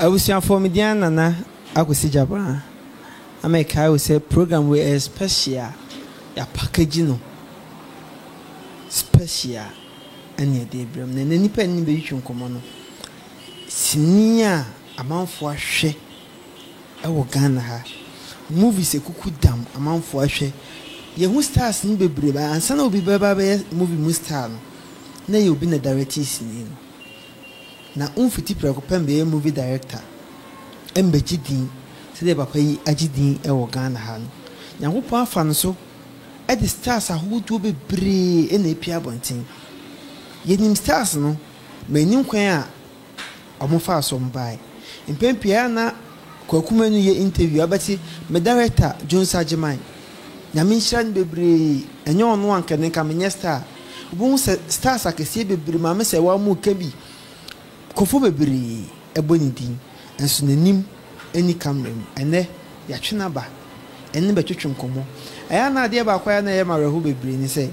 Abusuafoɔ me din Nana Akwasi Gyabra na mekae wo sɛ program wei ɛyɛ special yɛ package no special ɛne ɛde brɛ mu na ɛnɛ nipa ɛne bɛtwitwi nkɔmmɔ no sini a amanfoɔ ahwɛ ɛwɔ Ghana ha movies ekuku dam amanfoɔ ahwɛ yɛhu stars no bebree ba ansa na obi bɛba bɛyɛ movie mu star no na yɛ obi na direct sini no na mfiti prɛko pɛ mbɛyɛ movie director mbɛgye din sɛdeɛ papa yi agye din wɔ Ghana ha no Nyankopɔn afa no so ɛde stars ahodoɔ bebree ɛna epia abɔnten yɛnim stars no ma enim kwan a ɔmo fa so ɔmo baeɛ mpɛn pii a na Kwaku Manu yɛ interview abɛte me director Jones Agyeman Nyame nhyira no bebree ɛnyɛ ɔno anka ne nka menyɛ star wobɛhu sɛ stars akɛseɛ bebree maame sɛ wɔn mu ka bi kɔfo bebree ɛbɔ ne din nso n'anim ɛni camera mu ɛnɛ yɛatwe n'aba ɛne bɛtwetwe nkɔmmɔ ɛyɛ na adeɛ baako a na ɛyɛ ma awerɛho bebree ne sɛ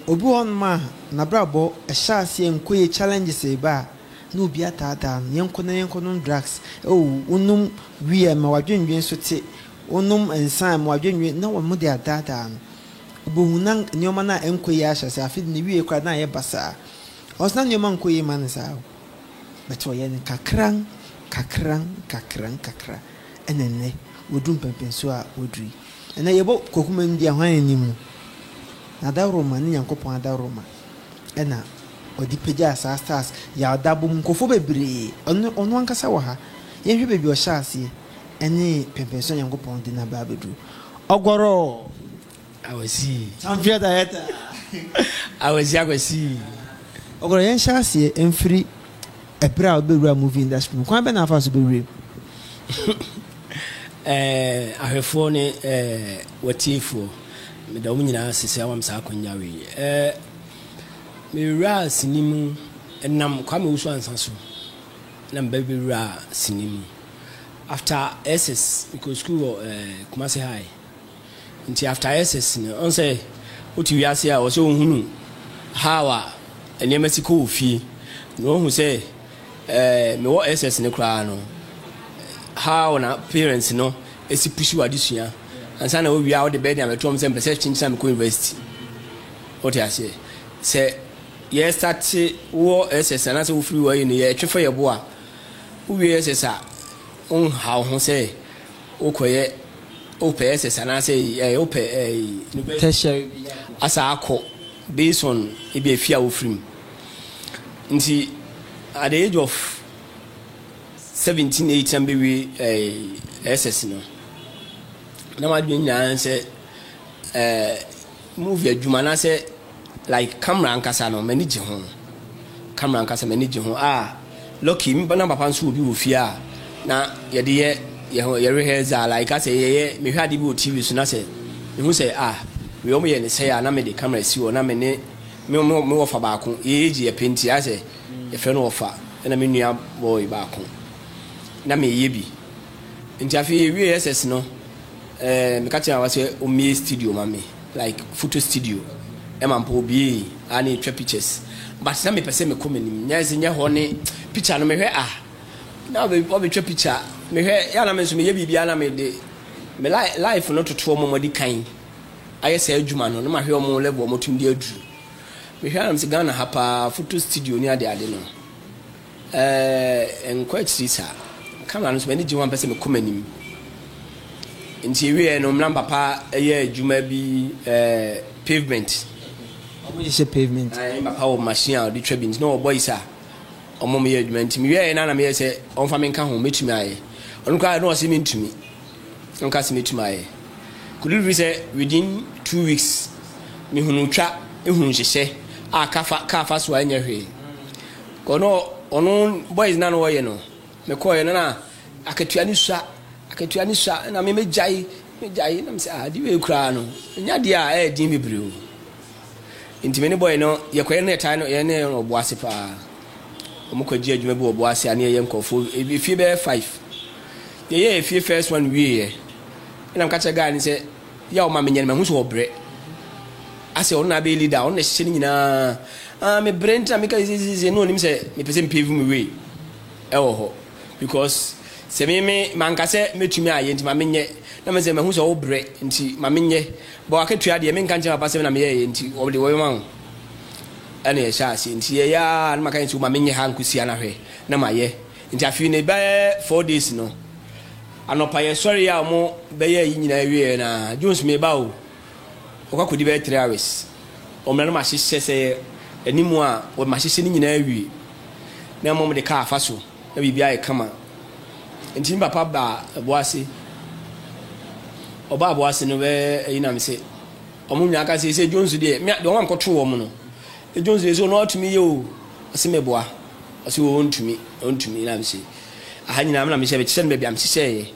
obi wɔ hɔnom a n'abrabɔ ɛhyɛ aseɛ nkɔ yie challenges ba a na obi ataataa no yɛnkɔ na yɛnkɔ nom drugs oh wonom wie ma wadwendwen so te wonom nsa ma wadwendwen na wɔn de adaadaa no obohu na nneɛma no a ɛnkɔ yie ahyɛ ase afei de ne wie koraa na ayɛ basaa ɔsena nneɛma nkɔ yie ma no saa o bɛtɛ ɔyɛ no kakra kakra kakra kakra ɛna nnɛ wɔduru mpɛmpɛnso a wɔduru yi ɛnɛ yɛbɔ Kwaku Manu di ahwan anim no na adaworoma ne Nyankopɔn adaworoma ɛna ɔde pagyaa saa stars yɛada bom nkurɔfoɔ bebree ɔno ɔno ankasa wɔ ha yɛnhwɛ baabi ɔhyɛ aseɛ ɛne pɛmpɛnso a Nyankopɔn de n'aba abɛduru ɔgɔrɔ Awasi. Champion director. Awasi akwasi. Ɔgɔrɔ yɛnhyɛ aseɛ mfiri ɛberɛ a wobɛwura movie industry mu kwan bɛ na afa so bɛwura mu? Ahwɛfoɔ ne watiefoɔ, meda wɔn nyinaa ase sɛ awam saa akonnwa wei. Mewura sini mu nam Kwame Owusu Ansa so na meba bɛwura sini mu. After SS, mekɔ school wɔ Kumasi High. Nti after SS no, ɔn sɛ wote wiase a ɔsɛ ohunu how a nneɛma si kɔ wɔ fie. Na ohu sɛ mewɔ SS no koraa no, how na parents no esi push w'adesua ansa na wowie a wode bɛyɛ de abɛto wɔn sɛ mpɛ sɛ kyenkyena mekɔ university. Wote aseɛ? Sɛ yɛ start wɔ SS anaasɛ wofiri wɔ ayi no yɛtwe fa yɛ bo a wowie SS a wonha wo ho sɛ wokɔyɛ wopɛ SS anaasɛ wopɛ university tertiary bi asa akɔ based on ebi efi a wofiri mu. Nti at the age of 17, 18 na mbɛwie SS no na madwene nyinaa sɛ movie adwuma anaasɛ like camera ankasa no m'ani gye ho. Camera ankasa m'ani gye ho a lucky na papa nso wɔ bi wɔ fie a na yɛde yɛ yɛ yɛ rehearsal like asɛ yɛyɛ mehwɛ ade bi wɔ TV so na sɛ mehu sɛ ah wei ɔmo yɛ ne sɛ a na mede camera si hɔ na me ne me wɔfa baako yɛ age yɛ pɛ nti asɛ yɛfrɛ no wɔfa ɛna me nua boy baako na meyɛ bi. Nti afei yɛwie SS no meka kyerɛ wa sɛ ɔmmie studio ma me, like photo studio ɛma mpo obie a ne twa pictures, but na mepɛ sɛ mekɔ m'anim nyɛ sɛ nyɛ hɔ ne picture no mehwɛ ah na ɔbɛtwa picture mehwɛ yɛ na me nso meyɛ biribiara na mede me life no totoɔ mo mɔde kan ayɛ saa adwuma no na mahwɛ ɔmo level ɔmo tum de aduru mehwɛ anam sɛ Ghana ha paa photo studio ne ade ade no nkɔ akyiri saa camera no nso m'ani gye ho ampɛ sɛ mekɔ m'anim. Nti ewie no mnam papa ɛyɛ adwuma bi pavement. Ɔmo hyehyɛ pavement. Papa wɔ machine a ɔde twa bi nti na ɔwɔ boys a ɔmo mo yɛ adwuma nti mewie na na meyɛ sɛ ɔmfa me nka ho mɛtumi ayɛ ɔno koraa na ɔse mentumi ɔnka sɛ mɛtumi ayɛ kudu fi sɛ within 2 weeks mehunu twa ehunu nhyehyɛ a kaa fa so a ɛnyɛ hwee ɔno ɔno boys na no wɔyɛ no mekɔɛ no na akatua ne sua akatua ne sua na me megyae megyae na mesɛ ah de wei koraa no ɛnya deɛ a ɛyɛ din bebree o. Nti me ne boy no yɛkɔyɛ no yɛtae no yɛne ɔbo ase paa ɔmo kɔgye adwuma bi wɔ ɔbo ase a ne yɛyɛ nkɔfoɔ efie bɛyɛ five yɛyɛ efie first one wieɛ ɛna mka kyerɛ guy no sɛ yɛ a ɔma menyɛ no mahu sɛ ɔbrɛ asɛ ɔno na abɛyɛ leader ɔno na ɛhyehyɛ no nyinaa ah mebrɛ nti na meka sɛ na ɔnim sɛ mepɛ sɛ mpave me way. ɛwɔ hɔ because sɛ me me manka sɛ mɛtumi ayɛ nti ma menyɛ na me sɛ mahu sɛ wobrɛ nti ma menyɛ bɔ akatua deɛ menka nkyɛn papa sɛ na meyɛyɛ nti wɔde wɔbɛma wo ɛna yɛhyɛ aseɛ nti yɛyɛ a na maka nti ma menyɛ ha nkosia na hwɛ na mayɛ nti afei ne bɛyɛ 4 days no anɔpa yɛsɔre a ɔmo bɛyɛ yi nyinaa wieɛ na Jones meba o ɔkɔ akɔdi bɛyɛ 3 hours ɔmmra no mahyehyɛ sɛ anim a mahyehyɛ no nyinaa wie na mmom de kaa fa so na biribi ayɛ kama. Nti me papa ba Aboase, ɔba Aboase no bɛyɛ ayi nam sɛ ɔmo nyinaa ka sɛ sɛ Jones deɛ me deɛ ɔmo ankɔto wɔn no, Jones deɛ sɛ ɔno atumi yɛ o, ɔsɛ mɛboa, ɔsɛ o ɔntumi ɔntumi nam sɛ aha nyinaa na mehyɛ mekyerɛ no baabi a mehyehyɛeɛ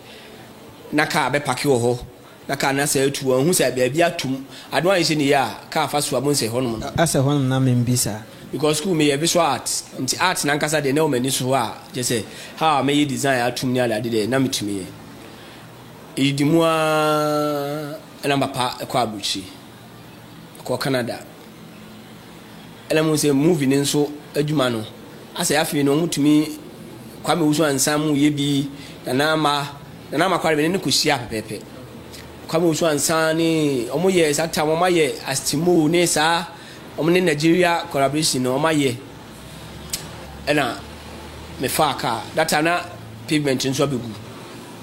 na kaa bɛpark wɔ hɔ na kaa no asɛ atu wɔn ho sɛ baabi atum ade wɔn ayɛ sɛ ne yɛ a kaa fa so a mo nsɛ hɔnom no. Asɛ hɔnom na membisa. Because school meyɛ visual art nti art nankasa deɛ na ɛwɔ m'ani so a kyerɛ sɛ how a mɛyɛ design atum ne ade deɛ na metumi yɛ. Ɛdidi mu ara ɛna papa kɔ aburokyire, kɔ Canada. Ɛna mu sɛ movie ne nso adwuma no asɛ afei no ɔmotumi Kwame Owusu Ansa mu yɛ bi, Nana Ama, Nana Ama kware ne ne kɔhyia pɛpɛɛpɛ. Kwame Owusu Ansa ne ɔmo yɛ saa time ɔmo ayɛ Astimo ne saa ɔmo ne Nigeria collaboration no ɔmo ayɛ. Ɛna mefaa car that time na pavement nso abɛgu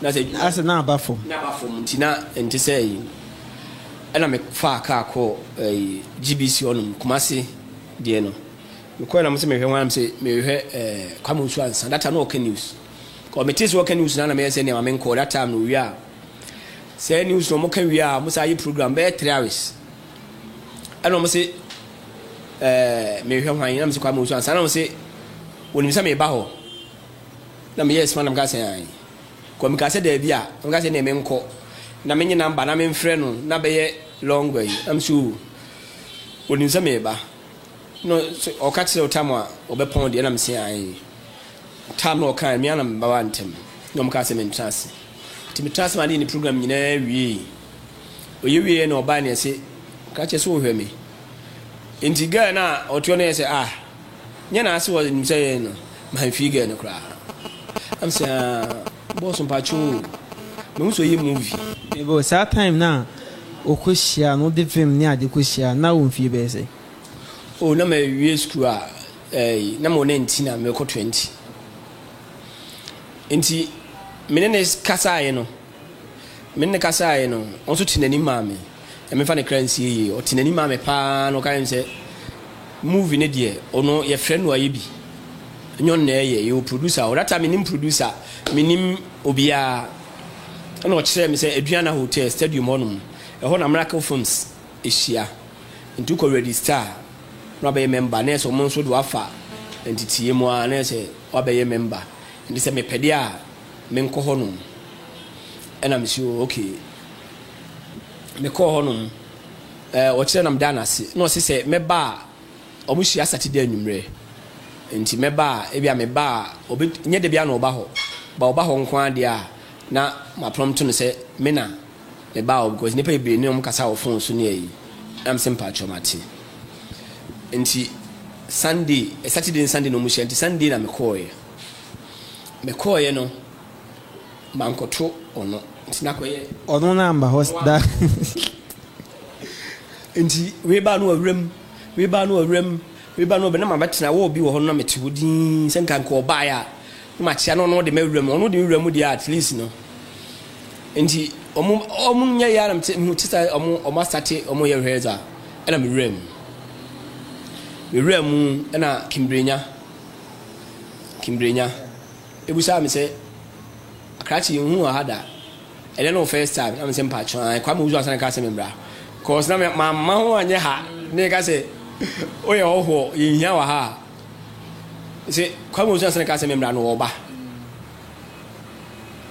na sɛ asɛ na aba fam. Na aba fam nti na nte sɛ ɛyi. Ɛna mefaa car kɔ ɛyi GBC hɔnom Kumasi deɛ no mekɔɛ na mo sɛ mehwɛ ho anam sɛ mehwɛ Kwame Owusu Ansa. That time na ɔka news kɔ mete sɛ ɔka news na na meyɛ sɛ nneɛma menkɔ. That time no owie a sɛ news na ɔmo ka wie a ɔmo sɛ ayɛ program bɛyɛ 3 hours ɛna ɔmo sɛ mehwɛ hwan na mo sɛ Kwame Owusu Ansa na ɔmo sɛ onim sɛ meba hɔ na meyɛ sima na meka sɛ ayi kɔ meka sɛ daabi a meka sɛ nea menkɔ na menye number na memfrɛ no na bɛyɛ long way na me so onim sɛ meba no ɔka kyerɛ wo tam a ɔbɛpɔn deɛ na mesɛ ayi tam na ɔka mmea na meba wa ntɛm na ɔmo ka sɛ mentena ase nti metena ase ma ne ne program nyinaa wie. Ɔyɛ wie na ɔbaa ne ɛsɛ ka kyerɛ sɛ ɔhwɛ me nti girl na ɔtoɔ no yɛ sɛ ah nyɛ na ase wɔ nim sɛ yɛ no mamfii girl no koraa am sɛ ah boss mpatwo mehu sɛ ɔyɛ movie. Ebo saa time na ɔkɔhyia no wode film ne ade kɔhyia na wo mfie bɛyɛ sɛ? Oh, na mawie school a na mewɔ 19 a mekɔ 20 nti mene ne kasaeɛ no mene ne kasaeɛ no ɔno nso te n'anim maa me na mefa ne kra nsie yie. Ɔte n'anim maa me paa na ɔka yɛn sɛ movie ne deɛ ɔno yɛfrɛ no ayɛ bi ɛnyɛ ɔno na ɛyɛ yɛwɔ producer hɔ. That time menim producer, menim obiara. Ɛna ɔkyerɛ me sɛ Aduana Hotel Stadium hɔnom ɛhɔ na Miracle Films ahyia nti wokɔ register a na wabɛyɛ member na ɛsɛ ɔmo nso de wafa nteteɛ mu a na ɛsɛ wabɛyɛ member nti sɛ mepɛ deɛ a menkɔ hɔnom. Ɛna mesi o okay, mekɔɔ hɔnom ɔkyerɛ nam da n'ase na ɔse sɛ mɛba a ɔmo hyia Saturday anwummerɛ nti mɛba a ebi a meba a ɔbɛ nyɛ da bi a na ɔba hɔ ba ɔba hɔ nko ara deɛ a na ma prompt no sɛ me na meba hɔ because nipa bebree ne ɔmo kasa wɔ phone so ne ayi na mo sɛ mpakyɛw mate. Nti Sunday, Saturday ne Sunday na ɔmo hyia nti Sunday na mekɔɔyɛ. Mekɔɔyɛ no mankɔto ɔno nti nakɔyɛ ɔno na amba hɔ da. Nti wei baa no awuram, wei baa no awuram, wei baa no awuram na mabɛtena wɔ obi wɔ hɔ no na mete hɔ dinn sɛ nka nka ɔbaeɛ a na makyea no ɔno de m'awura mu ɔno de me wura mu deɛ at least no nti ɔmo nyɛ yɛ a na mete mehu te sɛ ɔmo asate ɔmo yɛ rehearsal ɛna me wura mu ɛna Kimbrenya ebusaa me sɛ akrakye nhu wɔ ha da ɛnɛ no first time na me sɛ mpakyɛ an Kwame Owusu Ansa ka sɛ me mbra cause na me ma ho anyɛ ha ne ka sɛ oyɛ hɔhoɔ yɛnhia wɔ ha a sɛ Kwame Owusu Ansa ka sɛ me mbra no ɔba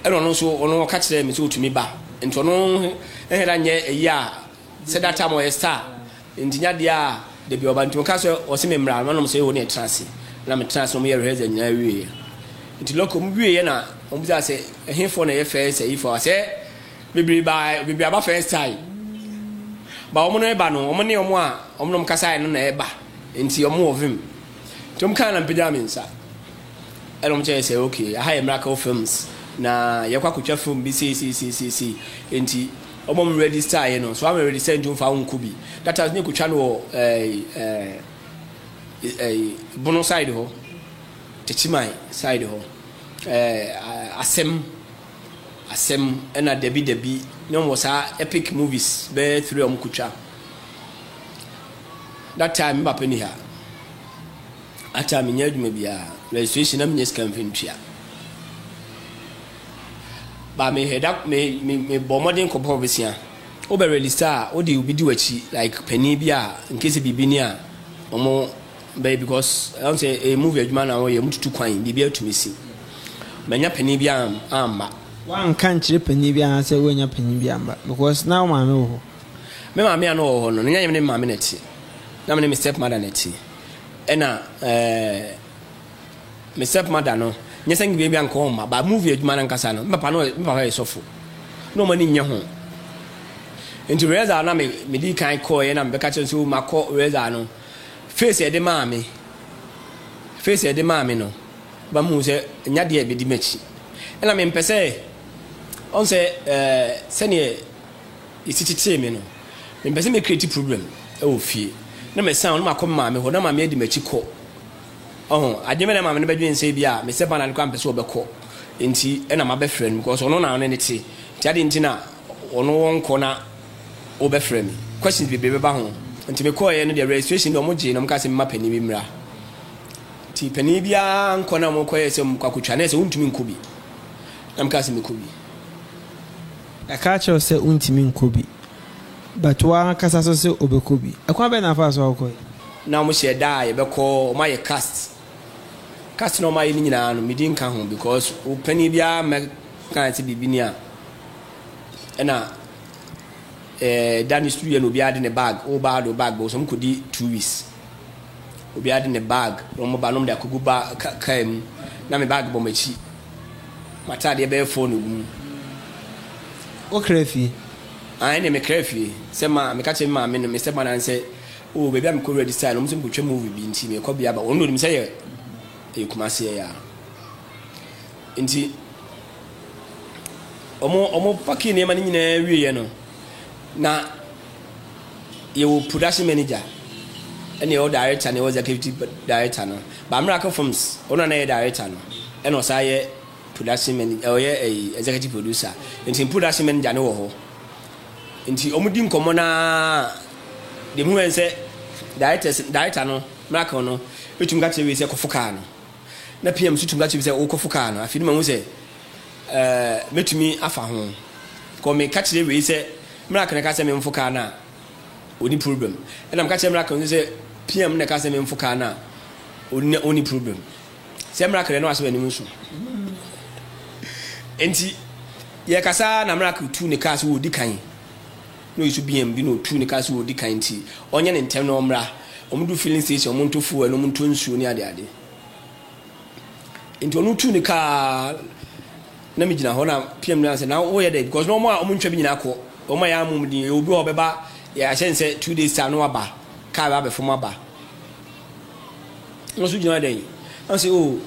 ɛna ɔno nso ɔno ɔka kyerɛ me sɛ ɔtumi ba nti ɔno ɛhɛ da nyɛ ɛyi a sɛ that time ɔyɛ star nti nya deɛ a dabi ɔba nti ɔka sɛ ɔsɛ me mmra no sɛ ɛwɔ ne ɛtena ase na metena ase na ɔmo yɛ rehearsal nyinaa wieɛ nti lɔkɔ ɔmo wieɛ na ɔmo bisa sɛ ɛhefoɔ na ɛyɛ first ɛyifoɔ a sɛ bebree ba bebree aba first time ba ɔmo no ɛba no ɔmo ne ɔmo a ɔmo nom kasa yɛ no na ɛba nti ɔmo wɔ vim nti ɔmo kaa na mpagya me nsa. Ɛna wɔn kyerɛ sɛ okay, aha yɛ Miracle Films na yɛkɔ akɔtwa film bi sei sei sei sei sei, nti wɔn a wɔn register yɛ no so wɔn register nti wɔn fa wɔn nkɔ bi. That time ne kɔtwa no wɔ ɛɛ ɛɛ ɛɛ Bono side hɔ, Techiman side hɔ, ɛɛ Asɛm Asɛm ɛna Dabi Dabi ne wɔn wɔ saa epic movies bɛyɛ three a wɔn kɔtwa. That time me papa ni ha. Ata menyɛ adwuma biara, registration na menya sika mfa ntua. Ba me hwɛ da me me me bɔ mmɔden kɔbɔ besia. Wobɛ register a wode obi di w'akyi like panin bi a in case biribi ni a wɔn bɛyɛ because ɛwɔn sɛ ɛyɛ movie adwuma na wɔyɛ wɔn tutu kwan biribi atumi si. Manya panin bi amma. Wanka nkyerɛ panin bi anaasɛ woannya panin bi amma because na wo maame wɔ hɔ. Me maame a na ɔwɔ hɔ no, na nyɛ me ne me maame na ɛte. Na me ne me step mother na ɛte. Ɛna ɛɛ me step mother no, nyɛ sɛ ngbea bi anka ɔmma, ba movie adwuma no ankasa no, me papa no, me papa yɛ sɔfo. Na ɔma ni nyɛ ho. Nti rehearsal na me me di kan kɔɛ na mebɛka kyerɛ no sɛ makɔ rehearsal no. Face ɛde maa me. Face ɛde maa me no, ba mu sɛ nya deɛ ɛbɛdi m'akyi. Ɛna mempɛ sɛ ɔn sɛ ɛɛ sɛneɛ Yɛsi tetee me no, mempɛ sɛ mɛ create problem wɔ fie. Na mɛsan na makɔ me maame hɔ na maame adi m'akyi kɔ. Ɔho, adwene bɛ na maame no bɛdwene sɛ bi a me sɛ bana no koraa mpɛ sɛ ɔbɛkɔ. Nti ɛna mabɛfrɛ no because ɔno na ɔne ne te. Nti adeɛ nti na ɔno ɔnkɔ na wobɛfrɛ me. Questions bebree bɛba ho. Nti mekɔeɛ no deɛ registration deɛ ɔmo gyee na ɔmo kaa sɛ mema panin bi mmra. Nti panin biara nkɔ na ɔmo kɔyɛɛ sɛ ɔmo kɔ akɔtwa na ɛsɛ wontumi nkɔ bi. Na mekaa sɛ mekɔ bi. Yɛaka akyerɛ wo sɛ wontumi nkɔ bi, but wo ara ankasa nso se wobɛkɔ bi. Ɛkwan bɛn na wofaa so a wokɔe? Na wɔn hyɛ da a yɛbɛkɔ, wɔn ayɛ cast. Cast na wɔn ayɛ no nyinaa no, me din nka ho because wo panin biara mmɛ kan sɛ biribi ni a. Ɛna ɛɛ da ne studio na obiara de ne bag, wo ba de wo bag bɔ, so wɔn kɔdi 2 weeks. Obiara de ne bag, na wɔn ba na wɔn de akɔgu ba kaa mu, na me bag bɔ m'akyi. M'ataadeɛ bɛyɛ four na egu mu. Wokra fie? Ae, ne mekra fie. Sɛ ma meka kyerɛ me maame no, me step mother sɛ, oh, baabi a mekɔ register no, ɔmo sɛ mekɔtwa movie bi nti mekɔ bia ba. Ɔno onim sɛ yɛ ɛyɛ Kumasi ɛyɛ a. Nti ɔmo paki nneɛma no nyinaa wieɛ no, na yɛwɔ production manager ɛna yɛwɔ director na yɛwɔ executive director no. Ba Miracle Films, ɔno na yɛ director no, ɛna ɔsan yɛ production manager, ɔyɛ ɛyi executive producer. Nti production manager no wɔ hɔ. Nti ɔmo di nkɔmɔ naa deɛ mu yɛn sɛ directors director no Miracle no etumi ka kyerɛ wei sɛ kɔfo kaa no, na PM nso tumi ka kyerɛ bi sɛ wokɔfo kaa no. Afei ne ma hu sɛ mɛtumi afa ho kɔ meka kyerɛ wei sɛ Miracle na ka sɛ memfo kaa no a, ɔni problem. Ɛna meka kyerɛ Miracle nso sɛ PM na ka sɛ memfo kaa no a, ɔni problem. Sɛ Miracle no ahyɛ m'anim nso. Nti yɛkasa na Miracle tu ne kaa sɛ wɔdi kan na ɔyi so BM bi na ɔtu ne kaa sɛ wɔdi kan, nti ɔnyɛ ne ntɛm na ɔmmra. Ɔmo du filling station, ɔmo nto fuel na ɔmo nto nsuo ne adeade. Nti ɔno tu ne kaa na megyina hɔ na PM no sɛ na woyɛ dɛ because na ɔmo a ɔmo ntwa bi nyinaa kɔ. Ɔmo a yɛ amom din obi a ɔbɛba yɛ ahyɛ sɛ 2 days time na waba kaa bɛ abɛfam aba. Ɔno nso gyina dɛn na ɔsɛ, oh,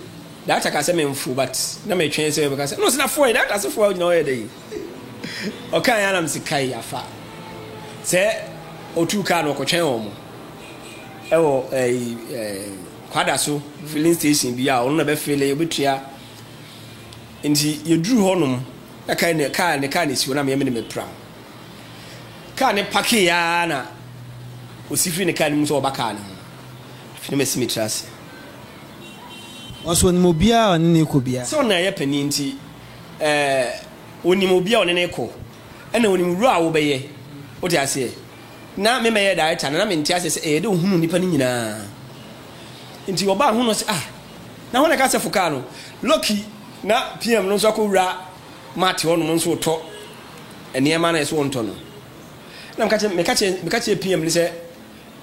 director ka sɛ memfo, but na metwɛn sɛ ɔbɛka sɛ no sɛ na foɔ yɛ director sɛ foɔ a wogyina hɔ yɛ dɛn. Ɔka yɛ anam sɛ kai afa sɛ ɔtuu kaa no ɔkɔtwɛn wɔn mo ɛwɔ ɛyi ɛɛ Kwada so filling station bi a ɔno na bɛfele ɔbɛtua. Nti yɛduru hɔnom na kaa ne kaa ne kaa ne si hɔ na meyɛ me ne me pram kaa ne park ya na osi firi ne kaa no mu sɛ ɔba kaa ne ho. Afei na masi me tiri ase. Ɔso onim obiara a ɔne ne kɔ biara. Sɛ ɔna ɛyɛ panin nti onim obi a ɔne ne kɔ, ɛna onim wura a wobɛyɛ. Wote aseɛ? Na memɛyɛ director no na mente aseɛ sɛ ɛyɛ dɛ ohunu nipa no nyinaa. Nti ɔbaa ho no sɛ, ah, na hɔ na ɛka sɛ fo kaa no. Lucky na PM no nso akɔwura mart hɔnom nso tɔ nneɛma na ɛso wɔntɔ no. Na meka kyerɛ PM no sɛ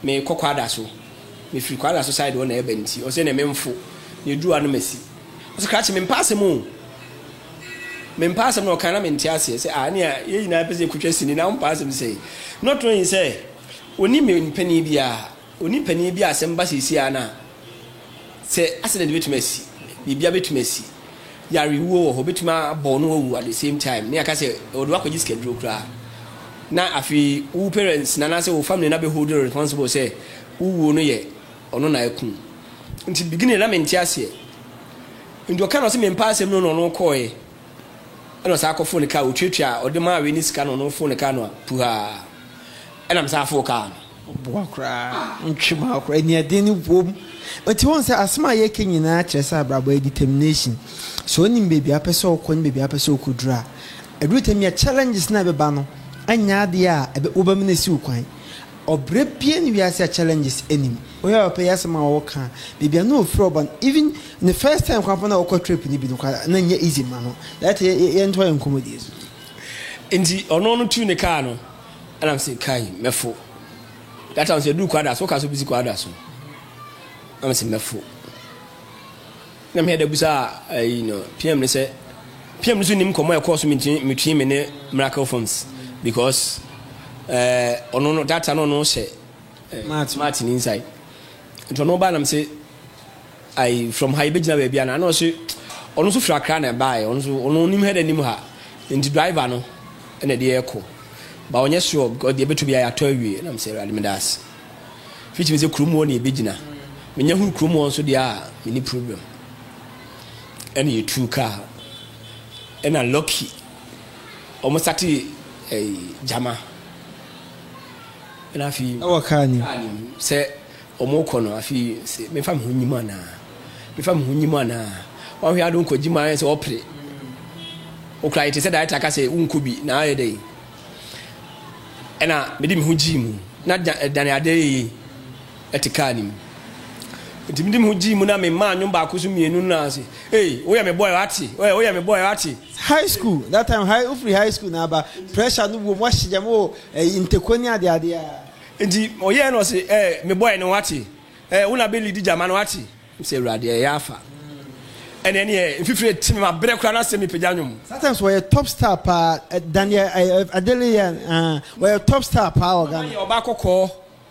mekɔ Kwada so, mefiri Kwada so side hɔ na ɛba, nti ɔsɛ ne memfo na ɛduru a no masi. Ɔsɛ krakye, mempa asɛm o, mempa asɛm. Na ɔka na mente aseɛ sɛ ah, nea yɛn nyinaa pɛ sɛ yɛkɔtwa sini na wompa asɛm sɛ not knowing sɛ ɔni me mpanin biara, ɔni panin bi a asɛm ba seesie a na sɛ accident bɛtumi asi. Biribiara bɛtumi asi. Yarewuo wɔ hɔ, bɛtumi abɔ wo na wawu at the same time. Ne yɛaka sɛ wɔde wo akɔgye sikaduro koraa. Na afei wo parents no anaasɛ wo family no abɛ hold no responsible sɛ wo wuo no yɛ ɔno na aku wo. Nti beginning na mente aseɛ. Nti ɔka na ɔse mempɛ asɛm no na ɔno kɔɔɛ. Ɛna ɔsan kɔfoo ne kaa, ɔtuatua ɔde maa wei ne sika na ɔno foo ne kaa no a puhaa. Ɛna mesan foo kaa no. Ɔboa koraa, ɔntwe mu koraa, aniɛden no wom. Nti wohu sɛ asɛm a yɛreka nyinaa kyerɛ sɛ abrabɔ yɛ determination. Sɛ wonim baabi a wopɛ sɛ wokɔ ne baabi a wopɛ sɛ wokɔduru a, ɛduru tam bi a challenges no a ɛbɛba no nyɛ adeɛ a wobɛma no asi wo kwan. Ɔbrɛ biara nni wiase a challenges nnim. Wohwɛ papa yi asɛm a ɔreka a, baabi a na ɔfiri ɔba no, even ne first time koraa mpo na ɔkɔ trip no bi no koraa na ɛnyɛ easy mma no. Director yɛntoa yɛn nkɔmmɔdie so. Nti ɔno no tuu ne kaa no. Ɛna me se kai mɛfo. That time sɛ duru kwada so woka so bisi kwada so. Na me se mɛfo. Na me da busa ayi no PM ne sɛ PM no so nim nkɔmmɔ ɛkɔɔ so metwi me ne Miracle Films because eh ɔno no that time no ɔno hyɛ eh, Martin inside. Nti ɔno ba na me se Ai from ha yɛbɛgyina baabi anaa na ɔse ɔno nso firi Accra na ɛbaeɛ ɔno nso ɔno ɔnim ha anim ha nti driver no ɛna ɛde yɛkɔ ba ɔnyɛ sure because deɛ ɛbɛtɔ biara yɛatɔ awie na mesɛ awurade meda ase fiti me sɛ kurom hɔ na yɛbɛgyina menya hunu kurom hɔ nso deɛ a menni problem ɛna yɛtuu kaa ɛna lucky ɔmo sate ɛyi gyama ɛna afei ɛwɔ kaa nim sɛ Wɔrekɔ no, afei se memfa me ho nyi mu anaa? Memfa me ho nyi mu anaa? Wanhwɛ ade wonkɔgye mu ayɛ sɛ ɔpere. Wokura yɛ te sɛ director ka sɛ wonkɔ bi na ayɛ dɛn? Ɛna mede me ho gyii mu na dane ade yeye ɛte kaa no mu. Nti mede me ho gyii mu na memaa nnwom baako so mmienu no na ase. Ei, woyɛ me boy wate, woyɛ me boy wate. High school, that time high, wofiri high school na aba, pressure no wom, wahyɛ gyam wɔ eh, ntɛkwa ne adeade a. Nti ɔyɛɛ na ɔse eh me boy no wate eh wo na bɛ lead gyama no wate. Mesɛ awurade ɛyɛ afa ɛne ɛneɛ mfifire te me mabrɛ koraa na sɛ mepagya nwom. Sometimes wɔyɛ top star paa Daniel Adeleye ah wɔyɛ top star paa wɔ Ghana. Ɔyɛ ɔbaa kɔkɔɔ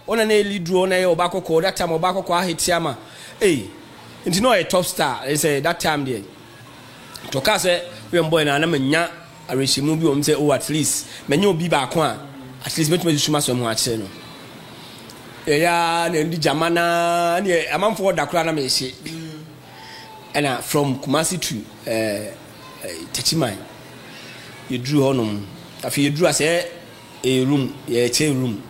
ɔna na ɛli duro ɔna ɛyɛ ɔbaa kɔkɔɔ that time ɔbaa kɔkɔɔ ahete ama ei nti na ɔyɛ top star ɛsɛ that time deɛ nti ɔkaa sɛ woyɛ me boy no a na manya awerɛhyɛmu bi wɔ mu sɛ oh at least manya obi baako a at least mɛtumi asusu m'asɛm ho akyerɛ no. Yɛyɛ ara na ɛndi gyama na neɛ amanfoɔ da koraa na mehye. Ɛna from Kumasi to eh, eh, Techiman yɛduru hɔnom. Afei yɛduru asɛ Ɛyɛ room, yɛkyɛ room.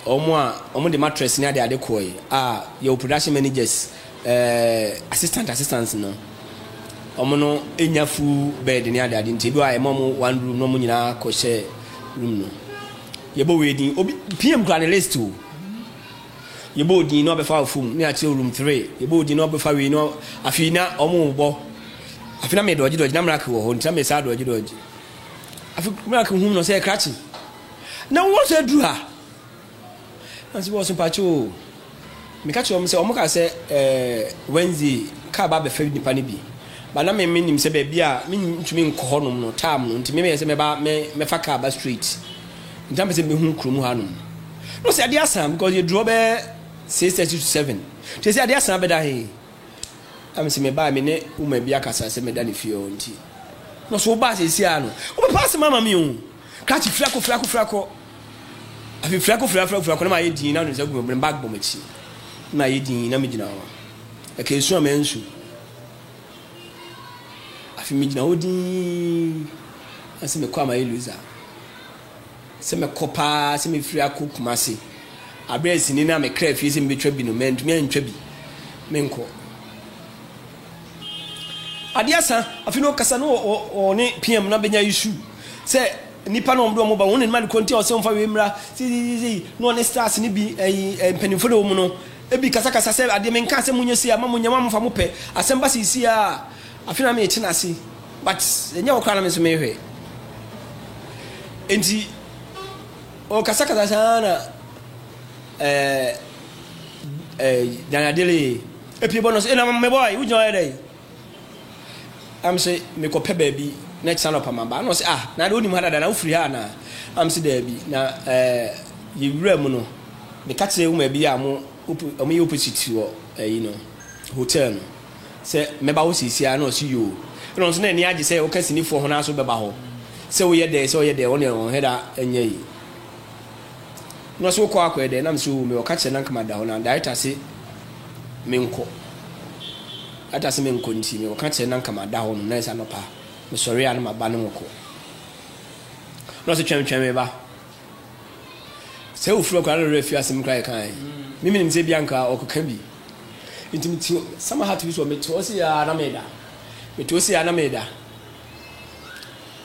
Wɔn a wɔn de mattress ne ade ade kɔɛ a yɛwɔ production managers, ɛɛ assistant assistants no, wɔn no nya full bed ne ade ade nti ebi wɔ a yɛma wɔn one room na wɔn nyinaa kɔ hyɛ room no. Yɛbɔ wei din, obi PM kura ne list o. Yɛbɔ odin na ɔbɛfa fom ne akyerɛ room 3. Yɛbɔ odin na ɔbɛfa wei na afei na wɔn bɔ. Afei na mɛ dɔgye dɔgye na mmerake wɔ hɔ nti na mɛ saa dɔgye dɔgye. Afei Miracle hum no sɛ krakye na wowɔ sɛ aduru ha. Na sɛ wɔso mpakyɛ o. Meka kyerɛ wɔn sɛ wɔn ka sɛ ɛɛ Wednesday kaa ba abɛfa nipa no bi. Ba na me menim sɛ baabi a mentumi nkɔ hɔnom no time no nti memeyɛ sɛ mɛba mɛ mɛfa kaa ba straight. Nti na mepɛ sɛ mehu kurom hanom. Na ɔsɛ adeɛ asa because yɛduru hɔ bɛyɛ 6:30 to 7. Nti ɛsɛ adeɛ asa bɛda he. Na mese mebae me ne woman bi akasa sɛ meda ne fie hɔ nti. Na ɔse wobaa seesei ara no wobɛpa asɛm ama me o. Krakye firi akɔ firi akɔ firi akɔ. Afei firi akɔ firi akɔ firi akɔ na mayɛ din na ɔde nsa gu me bag bɔ m'akyi. Na mayɛ din na megyina hɔ. Ɛka esu a mansu. Afei megyina hɔ din na sɛ mekɔ a mayɛ loser. Sɛ mɛkɔ paa sɛ mɛfiri akɔ Kumasi. Aberɛ a sini no a mekra fie sɛ mebɛtwa bi no, mantumi antwa bi. Menkɔ. Adeɛ asa, afei na ɔkasa na ɔne PM no abɛnya issue sɛ nnipa na wɔde wɔn ba, wɔn na nim ade korɔ nti a ɔsɛ wɔmfa wei mmra, sei na ɔne stars no bi, ɛyi, mpanimfoɔ na ɛwɔ mu no, ebi kasakasa sɛ adeɛ menkaa sɛ monyɛ sei a, ma monyɛ, ma mofa mo pɛ, asɛm ba seesei a, afei na mete no ase. But ɛnyɛ hɔ koraa na me nso mehwɛ. Nti ɔkasakasa saa na ɛɛ ɛɛ Daniel Adele epie bɔ no so ɛna me boy wogyina hɔ yɛ dɛ. Am sɛ mekɔpɛ baabi na kyena nɔpa maba. Na ɔsɛ ah na ade wonim ha dada na wofiri ha anaa? Am sɛ daabi na ɛɛ yɛwura mu no meka kyerɛ wo ma bi a mo ɔmo yɛ opposite wɔ ɛyi no hotel no. Sɛ mɛba hɔ seesei ara na ɔse yoo. Ɛna ɔno nso na n'ani agye sɛ woka sinifoɔ ho na so bɛba hɔ. Sɛ woyɛ dɛn sɛ ɔyɛ dɛn ɔno deɛ ɔnhɛ da nyɛ yie. Na ɔse wokɔ akɔyɛ dɛn na mese oo mewɔ ka kyerɛ na nka mada hɔ na director se menkɔ. Director se menkɔ nti mewɔ ka kyerɛ na nka mada hɔ nom na ɛsɛ anɔpa mesɔre a na maba ne mokɔ. Na ɔse twɛn twɛn meba. Sɛ ofiri hɔ koraa na ne werɛ afi asɛm koraa yɛkae. Me menim sɛ ebia nka ɔkeka bi. Nti mete summer hat bi so mete hɔ sei ara na meda. Mete hɔ sei ara na meda.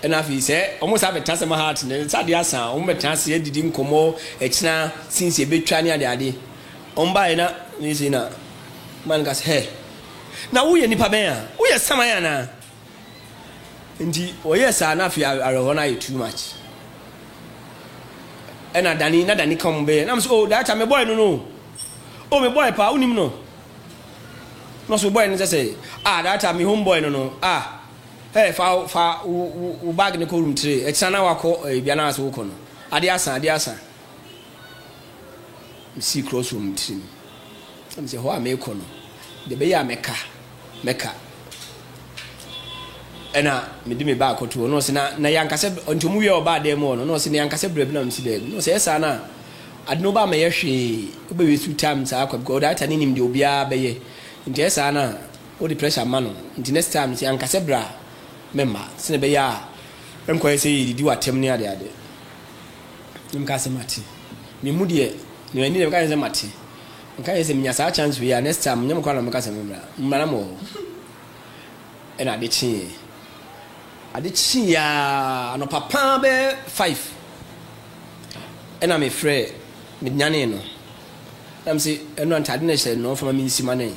Ɛna afei sɛ wɔn saa bɛtena summer hat no sɛ adeɛ asa a wɔn bɛtena ase adidi nkɔmmɔ ɛkyena since ɛbɛtwa ne ade ade. Wɔn baeɛ na ne sei na man ka sɛ hɛ na woyɛ nipa bɛn a woyɛ saman anaa? Nti ɔyɛɛ saa na afei awerɛhoɔ no ayɛ too much. Ɛna Dani na Dani ka wɔn bɛyɛ na mo sɛ oh director me boy no no oh me boy paa wonim no na ɔsɛ boy no sɛ sɛ ah director me home boy no no ah hey fa fa wo wo bag ne kɔ room tire ɛkyina na wakɔ eh, bia na asɛ wokɔ no adeɛ asa adeɛ asa mesii cross wɔ me tirim na mesɛ hɔ a mekɔ no deɛ bɛyɛ a mɛka mɛka. Ɛna mede me bag kɔto hɔ na ɔse na na yɛankasɛ nti ɔmo wie a ɔbaa dan mu hɔ no na ɔse na yɛankasɛ brɛ bi na mese daabi na ɔse ɛyɛ saa na ade no woba mɛyɛ hwee wobɛ waste time saa kwa because director ne nim deɛ obiara bɛyɛ nti ɛyɛ saa na wode pressure ma no nti next time sɛ yɛankasɛ brɛ a mɛmma sɛnea ɛbɛyɛ a ɛnkɔyɛ sɛ yɛdidi w'atɛm ne ade ade na meka sɛ mate me mu deɛ na m'ani deɛ meka sɛ mate Nka yɛ sɛ menya saa chance wei a next time nyɛ mo koraa na mɛka sɛ mommra. Mommra na mowɔ hɔ. Ɛna ade kyeeɛ. Ade kyeeɛ ara anɔpa paa bɛyɛ 5 ɛna mefrɛɛ, menyanee no. Na mese ɛno a ntaade na ɛhyɛ no ɔmfa ma mensi ma no ɛ.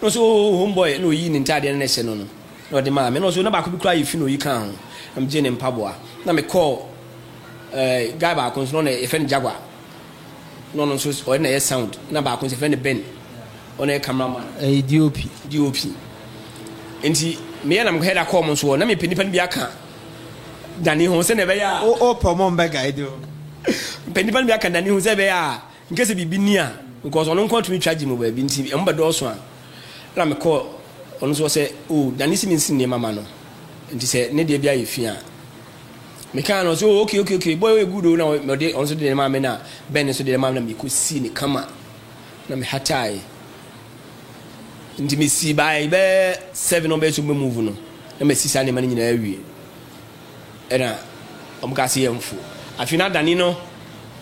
Na ɔsɛ oh home boy na ɔyii ne ntaadeɛ no na ɛhyɛ no no na ɔde maa me. Na ɔsɛ na baako bi koraa yɛ fi na ɔyi kaa ho. Na megyee ne mpaboa. Na mekɔɔ eh, guy baako nso na ɔna yɛfrɛ no Jaguar. Na ɔno nso ɔyɛ na ɛyɛ sound na baako nso yɛfrɛ no Ben ɔno yɛ camera man. Ɛyɛ DOP. DOP nti meyɛ na mekɔhɛ da kɔɔ mo nso hɔ na mepɛ nipa no bi aka dane ho sɛnea ɛbɛyɛ a. O pɛ ɔmo mbɛ guide o. Mepɛ nipa no bi aka dane ho sɛ ɛbɛyɛ a nkɛ sɛ biribi ni a because ɔno nko atumi twa gye mu baabi nti ɛmo bɛdɔɔso a na mekɔ ɔno nso sɛ o dane si me nsi nneɛma ma no nti sɛ ne deɛ bi ayɛ fi a. Mekaa no ɔsɛ oh okay okay okay boy oyɛ good o na ɔde ɔno nso de ne maa me na Ben nso de ne maa me na mekɔ sii ne kama na me hatae nti me sii by bɛɛ seven ɔbɛyɛ so bɛ move no na masi saa nneɛma no nyinaa awie ɛna wɔn kaa sɛ yɛn fo afei na Dani no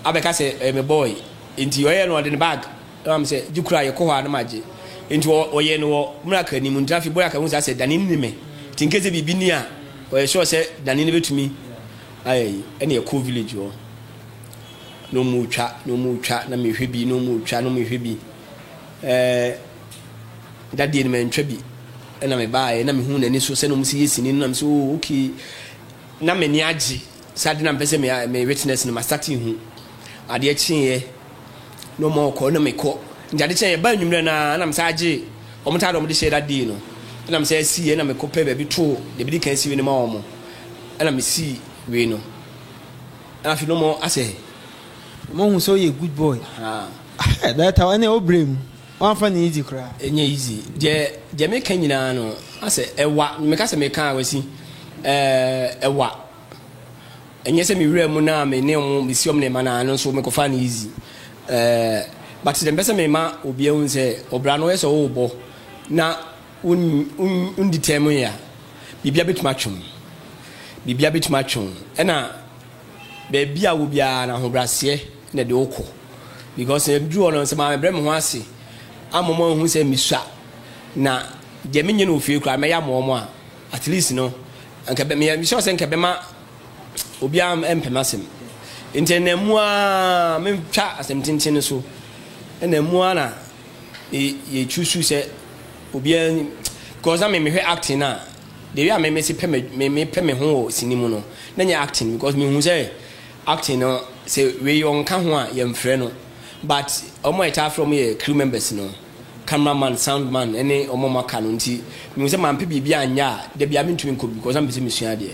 abɛka sɛ ɛyɛ me boy nti ɔyɛ no ɔde ne bag Ɛma me sɛ gye kura yɛkɔ hɔ a na magye. Nti ɔyɛ no wɔ Miracle anim nti afei boy aka hu saa sɛ Dani ne me. Nti in case sɛ biribi ni a ɔyɛ sure sɛ Dani no bɛtumi ayɛ yi. Ɛna yɛkɔɔ village hɔ. Na ɔmu twa, na ɔmu twa, na mehwɛ bi, na ɔmu twa, na ɔmu hwɛ bi. Ɛɛ dadeɛ no mantwa bi. Ɛna mebaeɛ na mehu n'ani so sɛ na ɔmu sɛ yɛ sini no na me sɛ oh okay. Na m'ani agye sɛ ade na mepɛ sɛ me me witness no ma start hu. Adeɛ kyeeɛ. Na ɔma ɔkɔ na mekɔ. Nti ade kyeeɛ yɛbaa anwummerɛ no ara na mesan gye wɔn ntaade a wɔde hyɛɛ that day no ɛna mesan siiɛ ɛna mekɔ pɛ baabi too deɛ medi kan si wei no ma wɔn ɛna mesii wei no ɛna afei na wɔn asɛ. Wɔn ahu sɛ woyɛ good boy. Director ɛnna wo brɛ mu wɔamfa no easy koraa. Ɛnyɛ easy deɛ deɛ meka nyinaa no asɛ ɛwa meka sɛ meka a wasi ɛɛ ɛwa. Ɛnyɛ sɛ me wura mu na me ne wɔn mesi wɔn nneɛma no ano nso mekɔfa no easy. Ɛɛ but deɛ mpɛ sɛ mema obi ahu sɛ ɔbra no yɛ sɛ ɔrebɔ na wondi tɛm yɛ a biribia bɛtumi atwe wo. Biribia bɛtumi atwe wo. Ɛna baabi a wɔ biara no ahobrɛaseɛ na ɛde wokɔ. Because ɛduru hɔ no sɛ maa mebrɛ me ho ase ama wɔn ahu sɛ mesua na deɛ menyɛ no wɔ fie koraa mɛyɛ ama wɔn a at least no Anka bɛ meyɛ sure sɛ nka bɛma obiara mpɛ m'asɛm. Nti ɛnam mu ara mentwa asɛm tenten no so. Ɛnam mu ara na yɛ choose sɛ obiara because na me mehwɛ acting na the way a me me se pɛ me me pɛ me ho wɔ sini mu no na nyɛ acting because mehu sɛ acting no sɛ wei ɔnka ho a yɛmfrɛ no but wɔn a yɛtaa frɛ wɔn yɛ crew members no. Camera man, sound man ne wɔn a wɔaka no nti mehu sɛ mampɛ biribi anyɛ a da biara mentumi nkɔ bi because na mepɛ sɛ mesua adeɛ.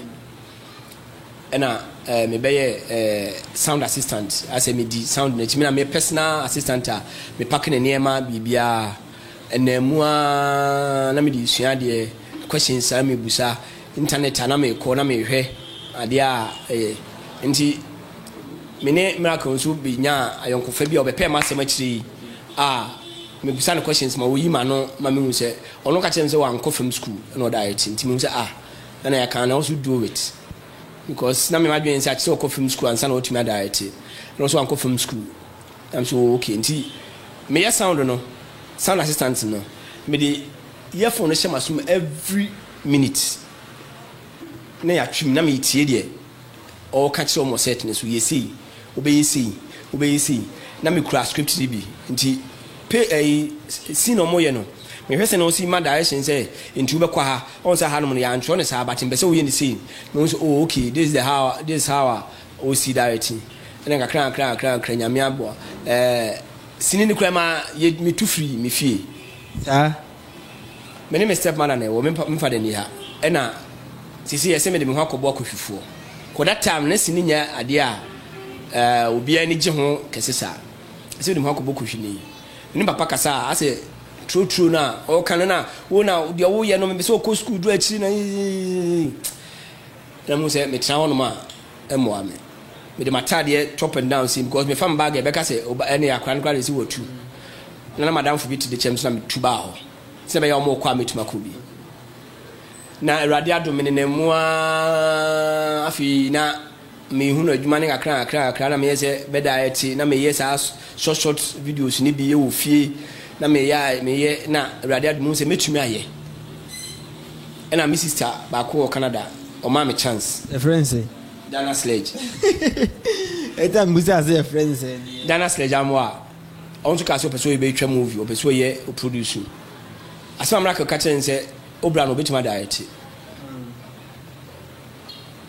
Ɛna eh, mebɛyɛ eh, sound assistant asɛ medi sound no akyi me na me personal assistant a mepake ne nneɛma biribiara. Ɛnam mu ara na mede resua adeɛ, questions a mebusa, internet a na mekɔ na mehwɛ adeɛ a ɛyɛ. Nti me ne Miracle nso bɛnyaa ayɔnkofa bi a ɔbɛpɛɛ m'asɛm akyire yi a mebisa no questions ma ɔyi m'ano ma mehu sɛ ɔno ka kyerɛ me sɛ wankɔ film school ɛna ɔda ayɛ ti nti mehu sɛ ah ɛna I can also do it because na me madwene sɛ akyerɛ ɔkɔ film school ansa na ɔtumi ada ayɛ ti ɛna ɔso wankɔ film school. Na me so oh okay nti meyɛ sound no sound assistant no mede earphone no hyɛ m'asom every minute na yɛatwe mu na metie deɛ ɔreka kyerɛ wɔn wɔ set no so yɛ sei wobɛyɛ sei wobɛyɛ sei na mekura script no bi nti pe ɛyi scene a wɔyɛ no mehwɛ sɛ na ɔsi ma direction sɛ nti wobɛkɔ ha ɔn sɛ hanom no yɛantwerɛ no saa but mpɛ sɛ woyɛ no sei na wɔn sɛ oh okay this is the how this is how a Ɔsi directing ɛna nkakra nkakra nkakra nkakra Nyame aboa ɛɛ sini no koraa ma yɛ me tu firi me fie. Saa. Me ne me step mother na ɛwɔ me me father ni ha ɛna sisi yɛ sɛ me de me ho akɔbɔ akɔhwifoɔ kɔ that time na sini nyɛ adeɛ a ɛɛ obiara ani gye ho kɛse saa sɛ me de me ho akɔbɔ kɔhwini me ne papa kasa a asɛ turo turo no a ɔka no na wo na deɛ woyɛ no mepɛ sɛ ɔkɔ sukuu duru akyiri na na mu sɛ metena hɔnom a mmoa me. Mede m'ataadeɛ top and down sei because mefa me bag a ɛbɛka sɛ oba ɛne akora no koraa de sɛ watu. Na na madamfo bi te de kyɛm so na metu baa hɔ sɛ ɛbɛyɛ wɔn kɔ a mɛtumi akɔ bi. Na Awurade adom me nenam mu ara afei na mehunu adwuma no kakra kakra kakra na meyɛ sɛ bɛda ɛte na meyɛ saa short short videos no bi wɔ fie na meyɛ a meyɛ na Awurade adom sɛ mɛtumi ayɛ. Ɛna me sister baako wɔ Canada ɔmaa me chance. Yɛfrɛ no sɛn? Dana Sledge. Ɛta a mebisa sɛ yɛfrɛ no sɛn deɛ. Dana Sledge Amoah. Ɔno nso kaa sɛ ɔpɛ sɛ ɔbɛtwa movie, ɔpɛ sɛ ɔyɛ ɔproduce. Asɛm a Miracle ka kyerɛɛ no sɛ ɔbra no ɔbɛtumi adirect.